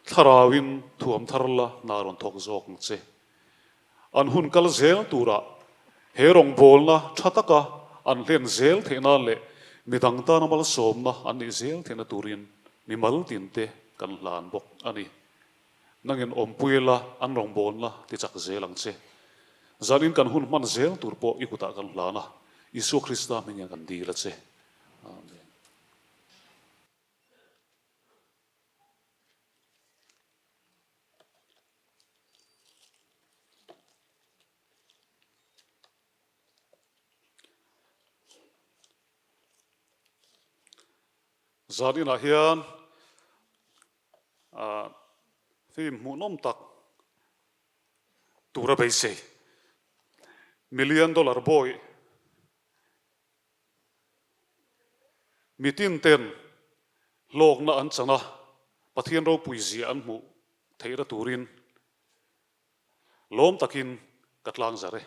B: thlarauin thuam thar la hna rawn thawk zawk ang che. An hun kal zel turah he rawngbawlna tha taka an hlen zel theih nan leh midang tana malsawmna an neih zel theihna turin mimal tinte kan hlan bawk a ni. Nangin awmpui la an rawngbawlna tichak zel ang che. Zanin kan hun hman zel tur pawh i kutah kan hlan a, Isua Krista hmingin kan dil a che. Amen. Zan inah hian film hmuhnawm tak. tura beisei. Million Dollar Boy mitin ten hlawkna an chan a, Pathian ropui zia an hmuh theihna turin lawm takin ka tlang zar e.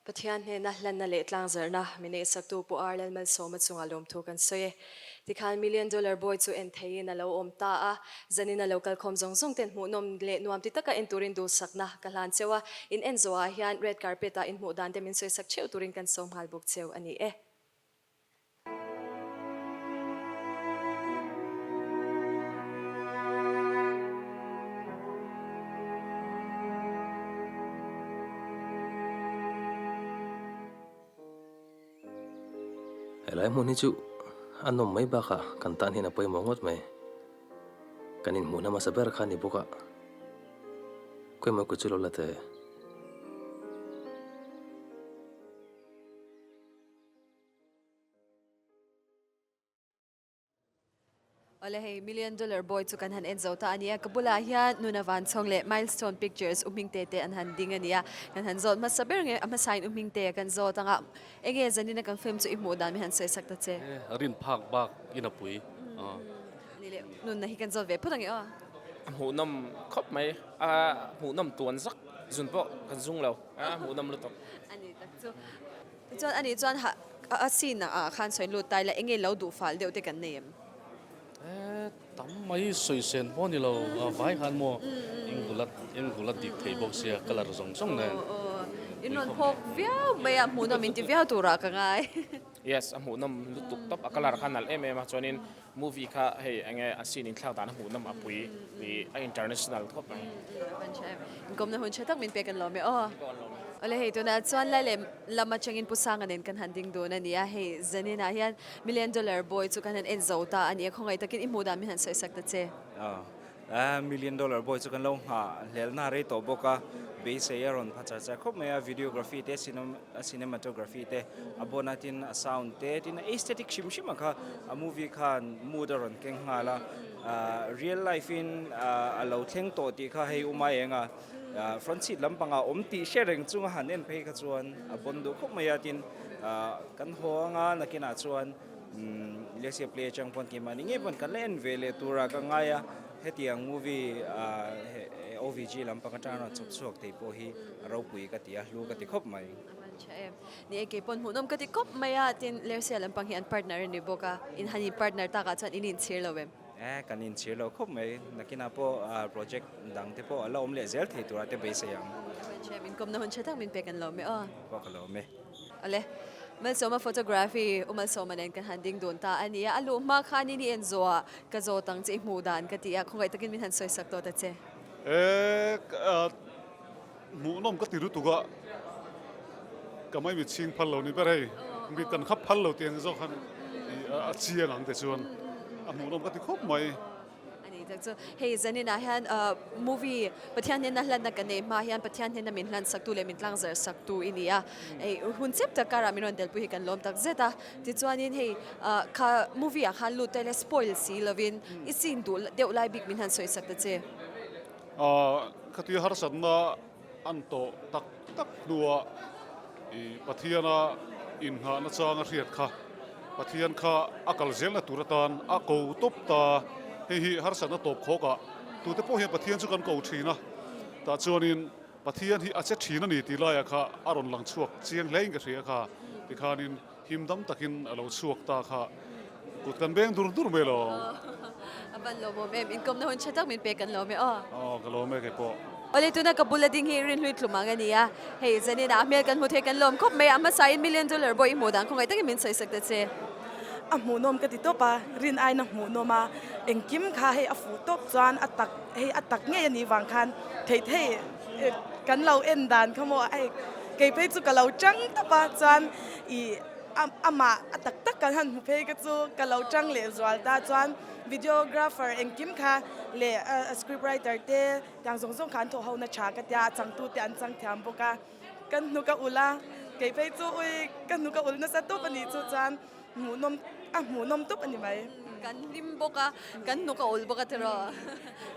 A: Pathian hnena hlanna leh tlangzarhna min neihsaktu Pu R. Lalmalsawma chungah lawmthu kan sawi e. Tikhan Million Dollar Boy chu en theiin a lo awm ta a, zanin a lo kalkhawm zawng zawng ten hmuhnawm leh nuam ti taka en turin duhsakna ka hlan cheu a, in en zawhah hian red carpet ah inhmuh dan te min sawisak theuh turin kan sawm nghal bawk cheu a ni e.
J: Helai hmun hi chu a nawm mai bakah kan tan hian a pawimawh ngawt mai. Kan inhmuhna hmasa ber kha a ni bawk a, khawimaw kut chu lo la teh.
A: Awle hei Million Dollar Boy chu kan han en zo ta a nia, ka bulah hian Nuna Vanchhawng leh Milestone Pictures u hming te te an han ding a nia, kan han zawt hmasa ber nge a hmasain u hming te kan zawt anga enge zanina kan film chu i hmuh dan min han sawi sak ta che.
H: Rin phak bak in a pui.
A: Ni leh Nunna hi kan zawt ve phawt ange aw.
K: A hmuhnawm khawp mai, a hmuhnawm tuan zak zun pawh kan zung lo, a hmuhnawm lutuk.
A: A ni tak chu. Chuan ani chuan ha a scene ah khan sawi lut ta ila enge lo duh fal deuh te kan nei em?
H: E tam mai sawi sen pawh ni lo a vai khan maw engul a engul a dik thei bawk sia colour zawng zawng nen.
A: Aw aw in rawn phawk viau mai a hmuhnawm in ti viau turah ka ngai.
K: Yes a hmuhnawm lutuk tawp a colour kha nalh em em a chuanin movie kha hei enge a scene inthlak dan a hmuhnawm a pui ih a international khawp mai.
A: Inkawmna hun tha tak min pek an lawm e aw. Awle hei tunah chuan lai leh lam atangin Pu Sanga nen kan han ding dun a ni a, hei zaninah hian Million Dollar Boy chu kan han en zo ta a ni a, khawngaih takin i hmuh dan min han sawi sak ta che.
L: Million Dollar Boy chu kan lo nghah hlelna rei tawh bawk a, beisei a rawn pha char char khawp mai a, videography te, cinematography te a bawn a, tin a sound te, tin a aesthetic hrim hrim a kha a movie khan mood a rawn keng nghal a, real life in a lo thleng tawh tih kha hei umai eng a, front seat lampangah awm tih hre reng chunga han en phei kha chuan a bawn duh khawp mai a, tin kan haw anga nakinah chuan Lesia play atang pawn keimahni ngei pawn kan la en ve leh tura ka ngai a, hetiang movie OVG lampang atanga rawn chawp chhuak thei pawh hi a ropui ka ti a, hlu ka ti khawp mai.
A: A man tha em. Ni e, kei pawn hmuhnawm ka ti khawp mai a, tin Lersia lampang hi an partner a ni bawk a, in han in partner takah chuan in inchhir lo em?
L: E, kan inchhir lo khawp mai. Nakinah pawh project dang te pawh a la awm leh zel thei tura te beisei ang.
A: A man tha em, inkawmna hun tha tak min pek an lawm e aw.
L: Pawh ka lawm e.
A: Awle, Malsawma photography U Malsawma nen kan han ding dun ta a nia, a luh hma khanin i en zawh ah ka zawt ang che i hmuh dan ka ti a, khawngaih takin min han sawi sak tawh ta che.
B: E, hmuhnawm ka ti lutuk a, ka mai mit chhing phal lo ni ber hei, mit kan khap phal lo tih ang zawk khan a chiang ang te chuan a hmuhnawm ka ti khawp mai.
A: A ni tak chu hei zaninah hian movie Pathian hnena hlanna ka nei hma hian Pathian hnena min hlan saktu leh min tlangzarh saktu i ni a, hei hun chep tak karah min rawn telpui hi kan lawm tak zet a, tichuanin hei kha movie ah khan lut ta ila spoil si lovin i scene duh deuh lai bik min han sawi sak ta che.
B: Khatia harsatna an tawh tak tak hnuah i Pathiana innghahna chang a hriat kha Pathian kha a kal zelna tur atan a ko tawp ta. Hei hi harsatna tawp khawkah tute pawh hian Pathian chu kan ko thin a, tah chuanin Pathian hi a che thin a ni tih laiah kha a rawn lang chhuak chiang hlein ka hria kha tikhanin Him dam takin a lo chhuak ta kha kut kan beng dur dur mai lo.
A: A van lawmawm em, inkawmna hun tha tak min pek kan lawm e aw.
B: Aw ka lawm e kei pawh.
A: Awle tuna ka bula ding hi Rinhlui tlum ang a ni a, hei zanin ah a hmel kan hmu thei kan lawm khawp mai a, a hmasa in million dollar pawh i hmuh dan khawngaih takin min sawi sak ta che.
M: A hmuhnawm ka ti tawp a, rin aiin a hmuhnawm a, engkim kha hei a fuh tawp chuan a tak hei a tak ngei a nih vang khan theih theih kan lo en dan kha maw hei kei phei chu ka lo chang tawp a chuan ih amah a tak tak kan han hmu phei kha chu ka lo chang leh zual ta chuan videographer engkim kha leh a script writer te tiang zawng zawng kha an thawh ho na tha ka tia a changtu te an chang thiam bawk a kan hnuk a ulh a kei phei chu ui ka hnuk a ulh nasa tawp a nih chu chuan. Hmuhnawm a hmuhnawm tawp a ni mai.
A: Kan hlim bawk a, kan hnuk a ul bawk a tiraw.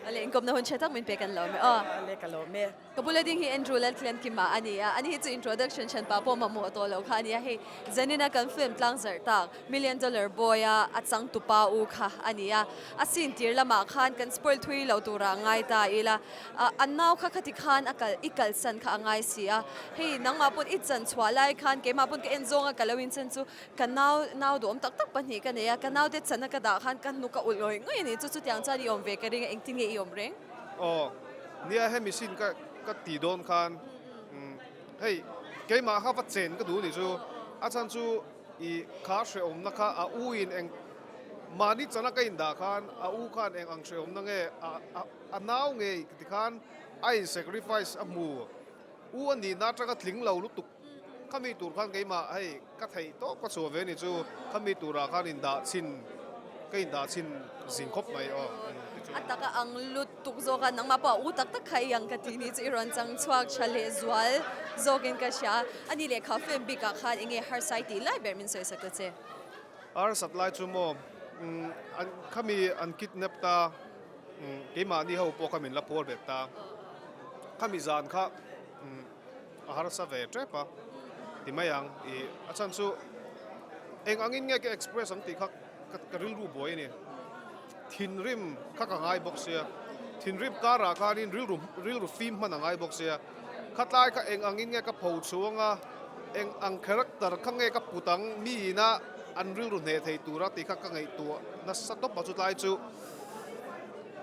A: Ale inkawmna hun hre tak min pe kan lawm e aw.
M: Ale ka lawm e.
A: Ka bula ding hi Andrew Laltliankima a ni a, ani hi chu introduction hran pah pawh mamawh tawh loh kha a ni a, hei Zanina kan film tlang zarh tak Million Dollar Boy a a changtupa u kha a ni a, a scene tir lamah khan kan spoil thui lo turah ngai ta ila, a nau kha khati khan a kal i kalsan kha a ngai si a, hei nangmah pawn i chan chhuah lai khan keimah pawn ka en zawng a ka lo inchan chu Ka nau nau duhawm tak tak pahnih ka nei a, ka naute chana ka dah khan ka hnuk a ulh ngawih ngawih a ni. Chu chutiang chuan i awm ve ka ring a, engtin nge i awm reng?
N: Aw, nia hemi sin ka ka ti dawn khan hei keimah kha va chen ka duh ni chu, a chhan chu i kha hrehawmna kha a u in eng mahni chana ka indah khan a u khan eng ang hrehawmna nge a a nau ngei ti khan a in sacrifice a hmu u a nihna atanga tling lo lutuk. Khami tur khan keimah hei ka theih tawp ka chhuah ve a ni chu khami turah khan indah chhin ka indah chhin zing khawp mai aw
A: A taka ang lutuk zawk a nangmah pawh a u tak tak kha i ang ka tih ni chu i rawn chang chhuak tha leh zual zawkin ka hria a ni lehkha film bikah khan enge harsa i tih lai ber min sawi sak ta che.
N: Harsat lai chu maw an khami an kidnap ta keimahni ho pawh kha min la phuar bet ta khami zan kha. A harsa ve tep a ti mai ang i a chhan chu eng angin nge ka express ang tih kha ka rilru buai a ni. Thinrim kha ka ngai bawk sia, thinrim karah khanin rilru rilru fim hman a ngai bawk sia. Khatlai kha eng angin nge ka pho chhuang a, eng ang character kha nge ka put ang miin a an rilru hneh thei tura tih kha ka ngaihtuah nasa tawp a chutlai chu.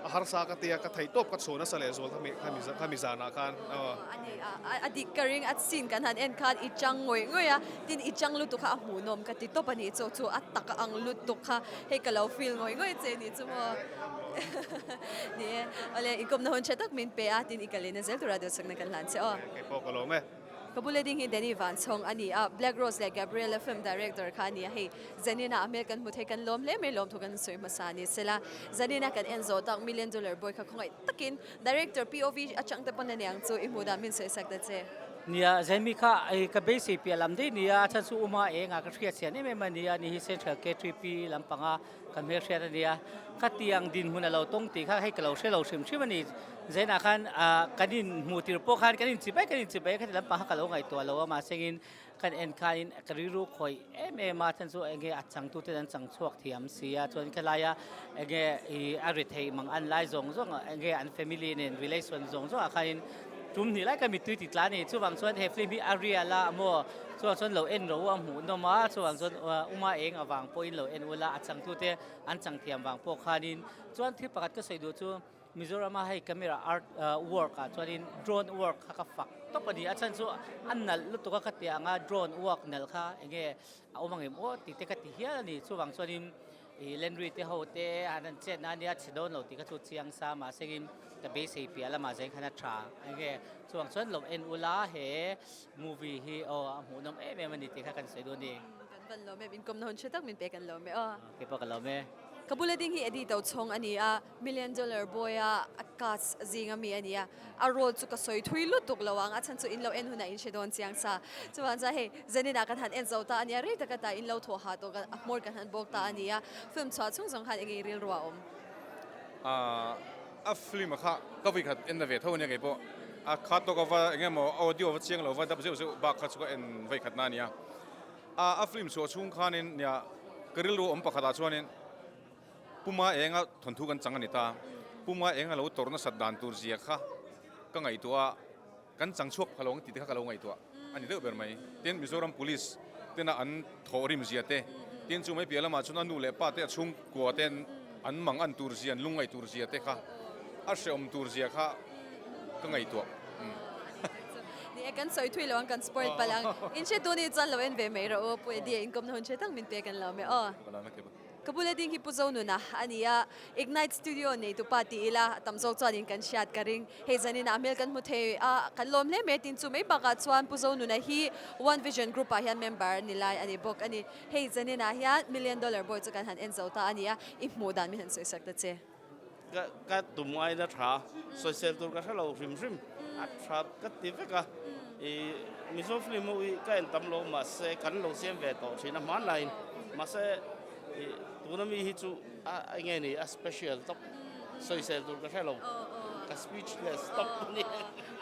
N: A harsa ka tia ka thei tawp ka chhuah nasa leh zual khami khami khami zanah khan aw.
A: A ni a a dik ka ring a scene kan han en khan i chang ngawih ngawih a tin i chang lutuk kha a hmuhnawm ka ti tawp a nih chu chu a tak a ang lutuk kha hei ka lo feel ngawih ngawih che nih chu maw ni e awle inkawmna hun tha tak min pe a tin i ka lehna zel tura duhsakna kan hlan che aw.
N: Keipawh ka lawm e.
A: Ka bula ding hi Danny Vanchhawng a ni a, Black Rose leh Gabriela film director kha a ni a, hei Zanina a hmel kan hmu thei kan lawm hle mai lawmthu kan sawi hmasa a ni sela, Zanina kan en zawh tak Million Dollar Boy kha khawngaih takin director POV atang te pawn a niang chu i hmuh dan min sawi sak ta che.
O: Nia, Zanmi kha ka beisei piah lam daih nia, a chhan chu Uma engah ka hriat chian em em a nia, ni hi Central KTP lampanga Ka hmelhriat a nia, khatiang dinhmun a lo tawng tih kha hei ka lo hre lo hrim hrim a ni. Zainah khan kan inhmuh tir pawh khan kan inchibai kan inchibai a, khati lampang kha ka lo ngaihtuah lo a, mahsengin kan en khanin ka rilru khawih em em a, chhan chu enge a changtuten an chang chhuak thiam si a, chuan khelaia enge ih a ri theih mang an lai zawng zawng enge an family nen relation zawng zawngah khanin tum hnih lai ka mittui ti tla a ni. Chuvang chuan he film hi a real a maw? Chuvang chuan lo en ro a hmuhnawm a, chuvang chuan Uma eng avang pawhin lo en ula, a changtute an chang thiam vang pawh khanin. Chuan thil pakhat ka sawi duh chu Mizorama hei camera art work ah chuanin drone work kha ka fak tawp a ni. A chhan chu a nalh lutuk a ka ti ang a, drone work nalh kha enge a awm ang em aw tih te ka ti hial a ni. Chuvang chuanin Ih Lenri te ho te han an chet na ania chhe dawn lo tih kha chu chiang sa mahsengin ka beisei piah lamah zain khan a tha enge chuang chuan lo en ula he movie hi aw a hmuhnawm em em a ni tih kha kan sawi dawn a ni.
A: Kan van lawm em inkawmna hun hre tak min pe kan lawm e aw.
O: Kei pawh ka lawm e.
A: Ka bula ding hi Eddie Tochhawng a ni a, Million Dollar Boy a a cast zing ami a ni a, a role chu ka sawi thui lutuk lo ang, a chhan chu in lo en hunah in hre dawn chiang sa. Chuan chuan hei Zaninah kan han en zo ta a nia, rei taka ta in lo thawh ha tawh a hmawr kan han bawk ta a nia, film chhuah chhung zawng khan eng nge rilru a awm?
C: Ahh a film a kha ka vawi khat en na ve tho a nia kei pawh, a kha tawk ava eng emaw audio ava chiang lo va dap zeuh zeuh bak kha chu ka en vawi khat na a nia. Ahh a film chhuah chhung khanin nia ka rilru awm pakhatah chuanin Puma enga thawnthu kan chang a ni ta, Puma enga lo tawrh nasat dan tur zia kha ka ngaihtuah a, kan chang chhuak pha lo ang tih te kha ka lo ngaihtuah a ni deuh ber mai. Tin, Mizoram Police tena an thawh rim zia te, tin chu mai piah lamah chuan a nu leh pa te a chhungkua te an mang an tur zia, an lungngaih tur zia te kha a hrehawm tur zia kha ka ngaihtuah.
A: Ni e, kan sawi thui lo ang, kan spoil palh ang. In hre tu nih chuan lo en ve mai rawh u, Pu Eddie a inkawmna hun hre tak min pek an lo awm e aw. Ka bula ding hi Pu Zonuna a ni a, Ignite Studio neitupa ti ila tam zawk chuanin kan hriat ka ring. Hei zaninah hmel kan hmu thei a, kan lawm hle mai a tin chu mai bakah chuan Pu Zonuna hi One Vision Group ah hian member ni lai a ni bawk a ni. Hei zaninah hian Million Dollar Boy chu kan han en zo ta a ni a, i hmuh dan min han sawi sak ta che.
P: Ka ka tum ngaina tha, sawisel tur ka hre lo hrim hrim, a tha ka ti vek a, i Mizo film ho hi ka en tam lo mahse kan lo siam ve tawh thin a hmanlaiin. Mahse ih tuna mi hi chu a enge ni a special tawp sawisel tur ka hre lo ka speechless tawp a ni.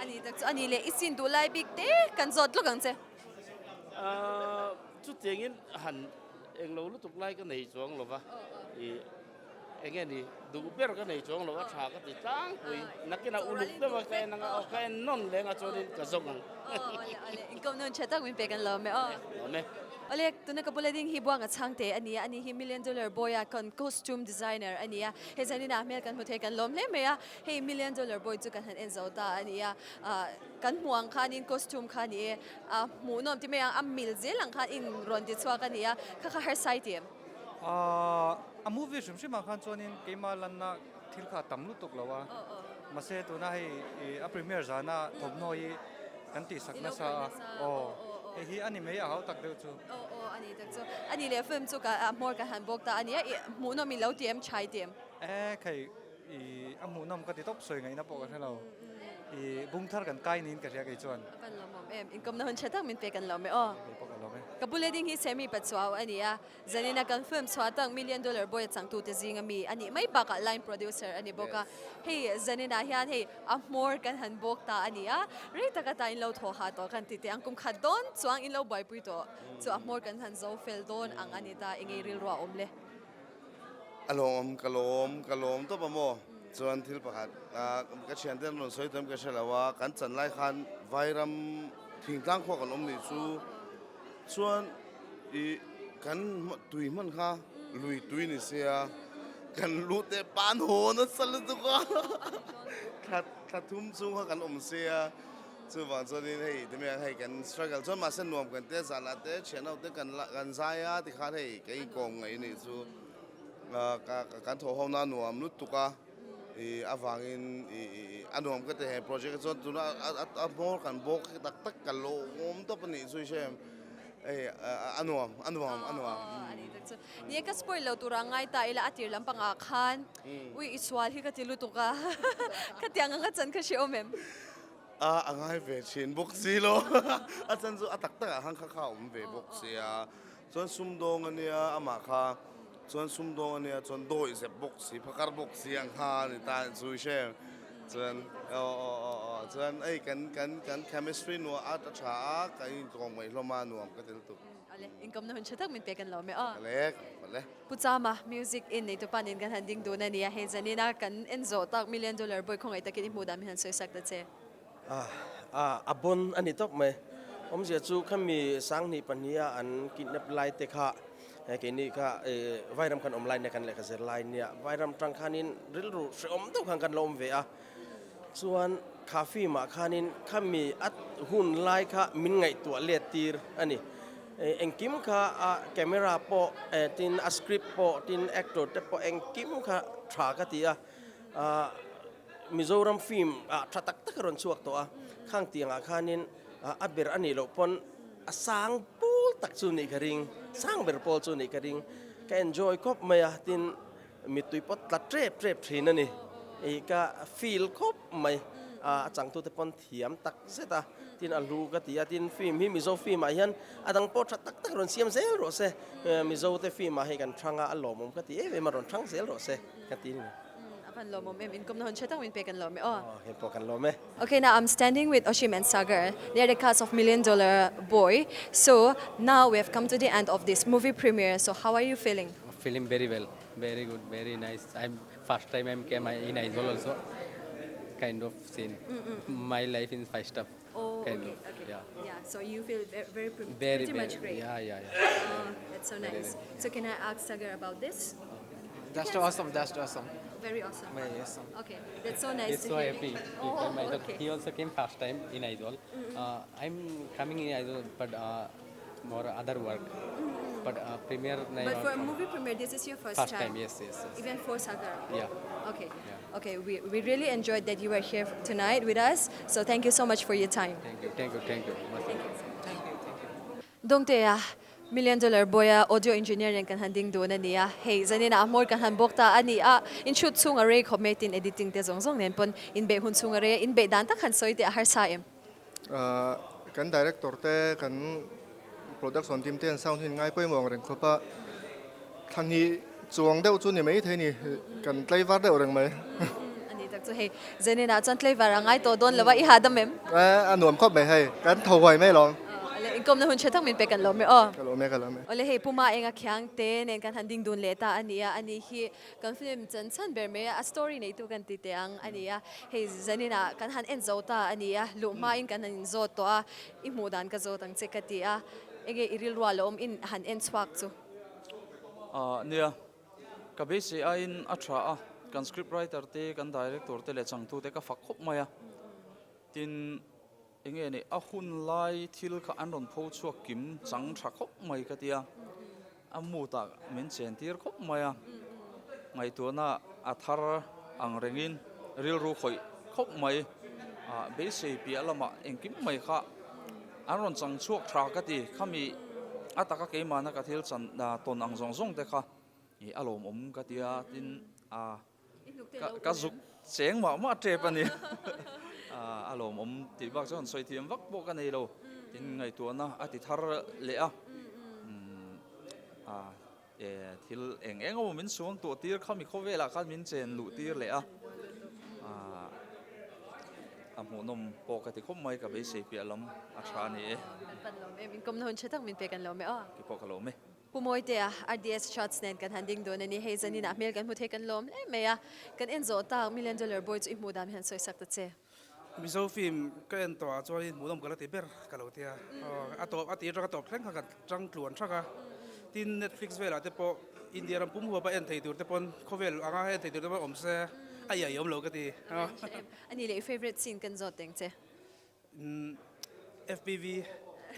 A: A ni tak chu a ni leh i sin duh lai bik te kan zawt lawk ang che.
P: Ahh chutiangin han englo lutuk lai ka nei chuang lo va ih Enge ni duh ber ka nei chuang lo a tha ka ti tlangpui nakinah uluk deuh a ka en anga aw ka en nawn leng a chuanin ka zawk ang.
A: Awle awle inkawm nawn tha tak min pek an lawm e aw.
P: Lawm e.
A: Awle tuna ka bula ding hi Buanga Chhangte a ni a, ani hi Million Dollar Boy a kan costume designer a ni a, hei zaninah hmel kan hmu thei kan lawm hle mai a, hei Million Dollar Boy chu kan han en zo ta a ni a, kan hmuh ang khanin costume kha a ni e, a hmuhnawm ti mai ang a mil zel ang khan in rawn ti chhuak a ni a, kha kha harsai ti em?
Q: A movie hrim hrim ah khan chuanin keimah lanna thil kha a tam lutuk lo a, mahse tuna hei a premiere zana thawmhnaw hi kan tihsak nasa a, aw hei hi a ni mai a hau tak deuh chu.
A: Aw aw a ni tak chu, a ni leh film chu ka hmawr ka han bawk ta a nia, hmuhnawm in lo ti em chhai ti em?
Q: E khai I a hmuhnawm ka ti tawp sawi ngaihna pawh ka hre lo. I bung thar kan kai niin ka hria kei chuan.
A: A van lawmawm em? Inkawmna hun tha tak min pek an lawm e aw.
Q: Kei pawh ka lawm e.
A: Ka bula ding hi Semi Pachuau a ni a, zanina kan film chhuah tak Million Dollar Boy a changtute zinga mi a nih mai bakah line producer a ni bawk a. Hei zaninah hian hei a hmawr kan han bawk ta a ni a, rei taka ta in lo thaw ha tawh kan ti teh ang, kum khat dawn chuang in lo buaipui tawh chu a hmawr kan han zo fel dawn ang a ni ta, engei rilru a awm le.
R: A lawm, ka lawm, ka lawm tawp a maw? Chuan thil pakhat, ka thiante an rawn sawi tawn ka hre lo a, kan chan lai khan Vairam thingtlang khua kan awm nih chu chuan ih kan tui hman kha lui tui ni sia, kan lu te pan haw nasa lutuk a, thla thla thum chung kha kan awm sia, chuvang chuanin hei ti mai ang hei kan struggle chuan mahse nuam kan tia zanah te thian ho te kan la kan zai a tikhan hei kei kawm ngaih nih chu. Kan thawh ho na nuam lutuk a, ih avangin ih a nuam ka ti he project hi chuan tuna a hmawr kan bawk hi tak tak ka lawm tawp a nih chu i hre em, hei a nuam a nuam a nuam.
A: Ni e ka spoil lo tura ngai ta ila a tir lampangah khan ui i sual hi ka ti lutuk a, khatiang anga chan kha hre awm em?
R: A a ngai ve thin bawk si lo, a chan chu a tak takah khan kha kha a awm ve bawk sia. Chuan sumdawng a nia, amah kha chuan sumdawng a nia, chuan dawih zep bawk si, phakar bawk si ang kha a ni ta chu i hre em? Chuan aw aw aw aw chuan ei kan kan kan chemistry nuah a tha a, kan inkawm ngaih hlawm a, nuam ka ti lutuk.
A: Awle, inkawmna hun tha tak min pek an lo mai aw.
R: Awle, awle.
A: Pu Chama, music in neitupa nen kan han ding dun a nia, hei zanina kan en zawh tak million dollar boy khawngaih takin i hmuh dan min han sawi sak ta che.
S: A bon a ni tawp mai. Awmzia chu khami sanghnih pahniha an kidnap lai te kha keini kha Vairam khan awm lai nia kan lehkha zir lai nia. Vairam tang khanin rilru hrehawm deuh khan kan lo awm ve a. Chuan kha film ah khanin khami a hun lai kha min ngaihtuah let tir a ni. Engkim kha a camera pawh tin a script pawh tin actor te pawh engkim kha tha ka ti a. Mizoram film ah tha tak tak a rawn chhuak tawh a, khang tiangah khanin a ber a nih loh pawn a sang pawl tak chu nih ka ring, sang ber pawl chu nih ka ring. Ka enjoy khawp mai a, tin mittui pawh tla tep tep thin a ni. Ih ka feel khawp mai, a changtute pawn thiam tak zet a, tin a hlu ka ti a, tin film hi Mizo film ah hian a dang pawh tha tak tak rawn siam zel rawh se, Mizo te film ah hei kan thang a, a lawmawm ka ti em em a, rawn thang zel rawh se ka ti a ni.
A: A van lawmawm em, inkawmna hun tha tak min pek an lawm e aw.
S: Aw, hei pawh kan lawm e.
A: Okay, now I'm standing with Oshim and Sagar. They are the cast of Million Dollar Boy. So now we have come to the end of this movie premiere. So how are you feeling?
T: Feeling very well, very good, very nice. I'm first time I'm came in Aizawl also. Kind of scene. My life in first up.
A: Oh,
T: kind
A: okay,
T: of.
A: okay.
T: Yeah.
A: Yeah, so you feel very,
T: Very,
A: pretty much
T: very,
A: great.
T: Yeah, yeah, yeah.
A: Oh, that's so
T: Very
A: nice.
T: nice.
A: So can I ask Sagar about this?
U: Just awesome, just awesome.
A: Very awesome.
U: Very awesome.
A: Okay, that's so nice
T: He's
A: to
T: so
A: hear.
T: happy. He
A: Oh,
T: came, Aizawl.
A: okay.
T: He also came first time in Aizawl. Uh, I'm coming in Aizawl, but uh, more other work. But uh, premiere.
A: But for a movie premiere, this is your first,
T: First time, yes, yes, yes.
A: Even for Sagar?
T: Yeah.
A: Okay.
T: Yeah.
A: Okay, we, we really enjoyed that you were here tonight with us. So thank you so much for your time.
T: Thank you, thank you, thank you.
A: Thank you. Thank you, thank you. Dongtea, Million Dollar Boy-a audio engineer nen kan han ding dun a ni a, hei zaninah a hmawr kan han bawk ta a ni a, in shoot chhung a rei khawp mai tin editing te zawng zawng nen pawn inbeih hun chhung a rei a, inbeih dan tak han sawi teh a harsa em?
V: Kan director te, kan production team te an sound hi an ngai pawimawh ang reng khawp a.
D: Thla hnih chuang deuh chu ni mai thei ni, kan tlaivar deuh reng mai.
A: A ni tak chu hei, Zenina chuan tlaivar a ngai tawh dawn lo a, i hahdam em?
D: A nuam khawp mai hei, kan tho huai mai lawm.
A: Awle, inkawmna hun tha tak min pek kan lawm e aw.
D: Ka lawm e, ka lawm e.
A: Awle hei, Puma enga khiang te nen kan han ding dun leh ta a ni a, a ni hi kan film chan chhan ber mai a, a story neitu kan ti teh ang a ni a. Hei Zenina kan han en zo ta a ni a, luh hmain kan han inzawt tawh a, i hmuh dan ka zawt ang che ka ti a, enge i rilruah la awm in han en chhuak chu.
V: Ahh nia, ka beisei aiin a tha a, kan script writer te, kan director te leh changtu te ka fak khawp mai a, tin enge ni a hun lai thil kha an rawn pho chhuak kim chang tha khawp mai ka tia, a mood ah min chen tir khawp mai a, ngaihtuahna a thar ang rengin rilru khawih khawp mai, ah beisei piah lamah engkim mai kha. An rawn chang chhuak tha ka ti, khami a taka keimahna ka thil chan tawn ang zawng zawng te kha ih a lawmawm ka ti a, tin a ka zuk cheng mah mah tep a ni, a lawmawm tih bak chuan sawi thiam vak pawh ka nei lo, tin ngaihtuahna a ti thar leh a, a. E, thil eng eng emaw min suang tuah tir kha mi khawvelah khan min chen luh tir leh a, a hmuhnawm pawh ka ti khawp mai, ka beisei piah lam a tha a ni e.
A: Kan pan lawm em, inkawmna hun tha tak min pek an lawm e aw.
V: Kei pawh ka lawm e.
A: Pu Mawitea, RDS Shots nen kan han ding dawn a ni, hei zaninah hmel kan hmu thei kan lawm hle mai a, kan en zawh tak Million Dollar Boy chu i hmuh dan hian sawi sak ta che.
W: Mizo film ka en tawh ah chuanin hmuhnawm ka la ti ber ka lo tia. A tawp a tir atanga tawp thleng kha ka tang tluan thak a. Tin Netflix velah te pawh India ram pum huap a en thei tur te pawn khawvel anga en thei tur te pawn awm se a iai awm lo ka ti.
A: A ni leh i favourite scene kan zawt teng che.
W: FPV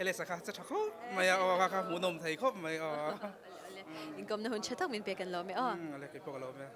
W: LS a kha che tha khawp mai a aw kha hmuhnawm thei khawp mai aw.
A: Inkawmna hun tha tak min pek an lawm e aw.
W: Awle keipawh ka lawm e.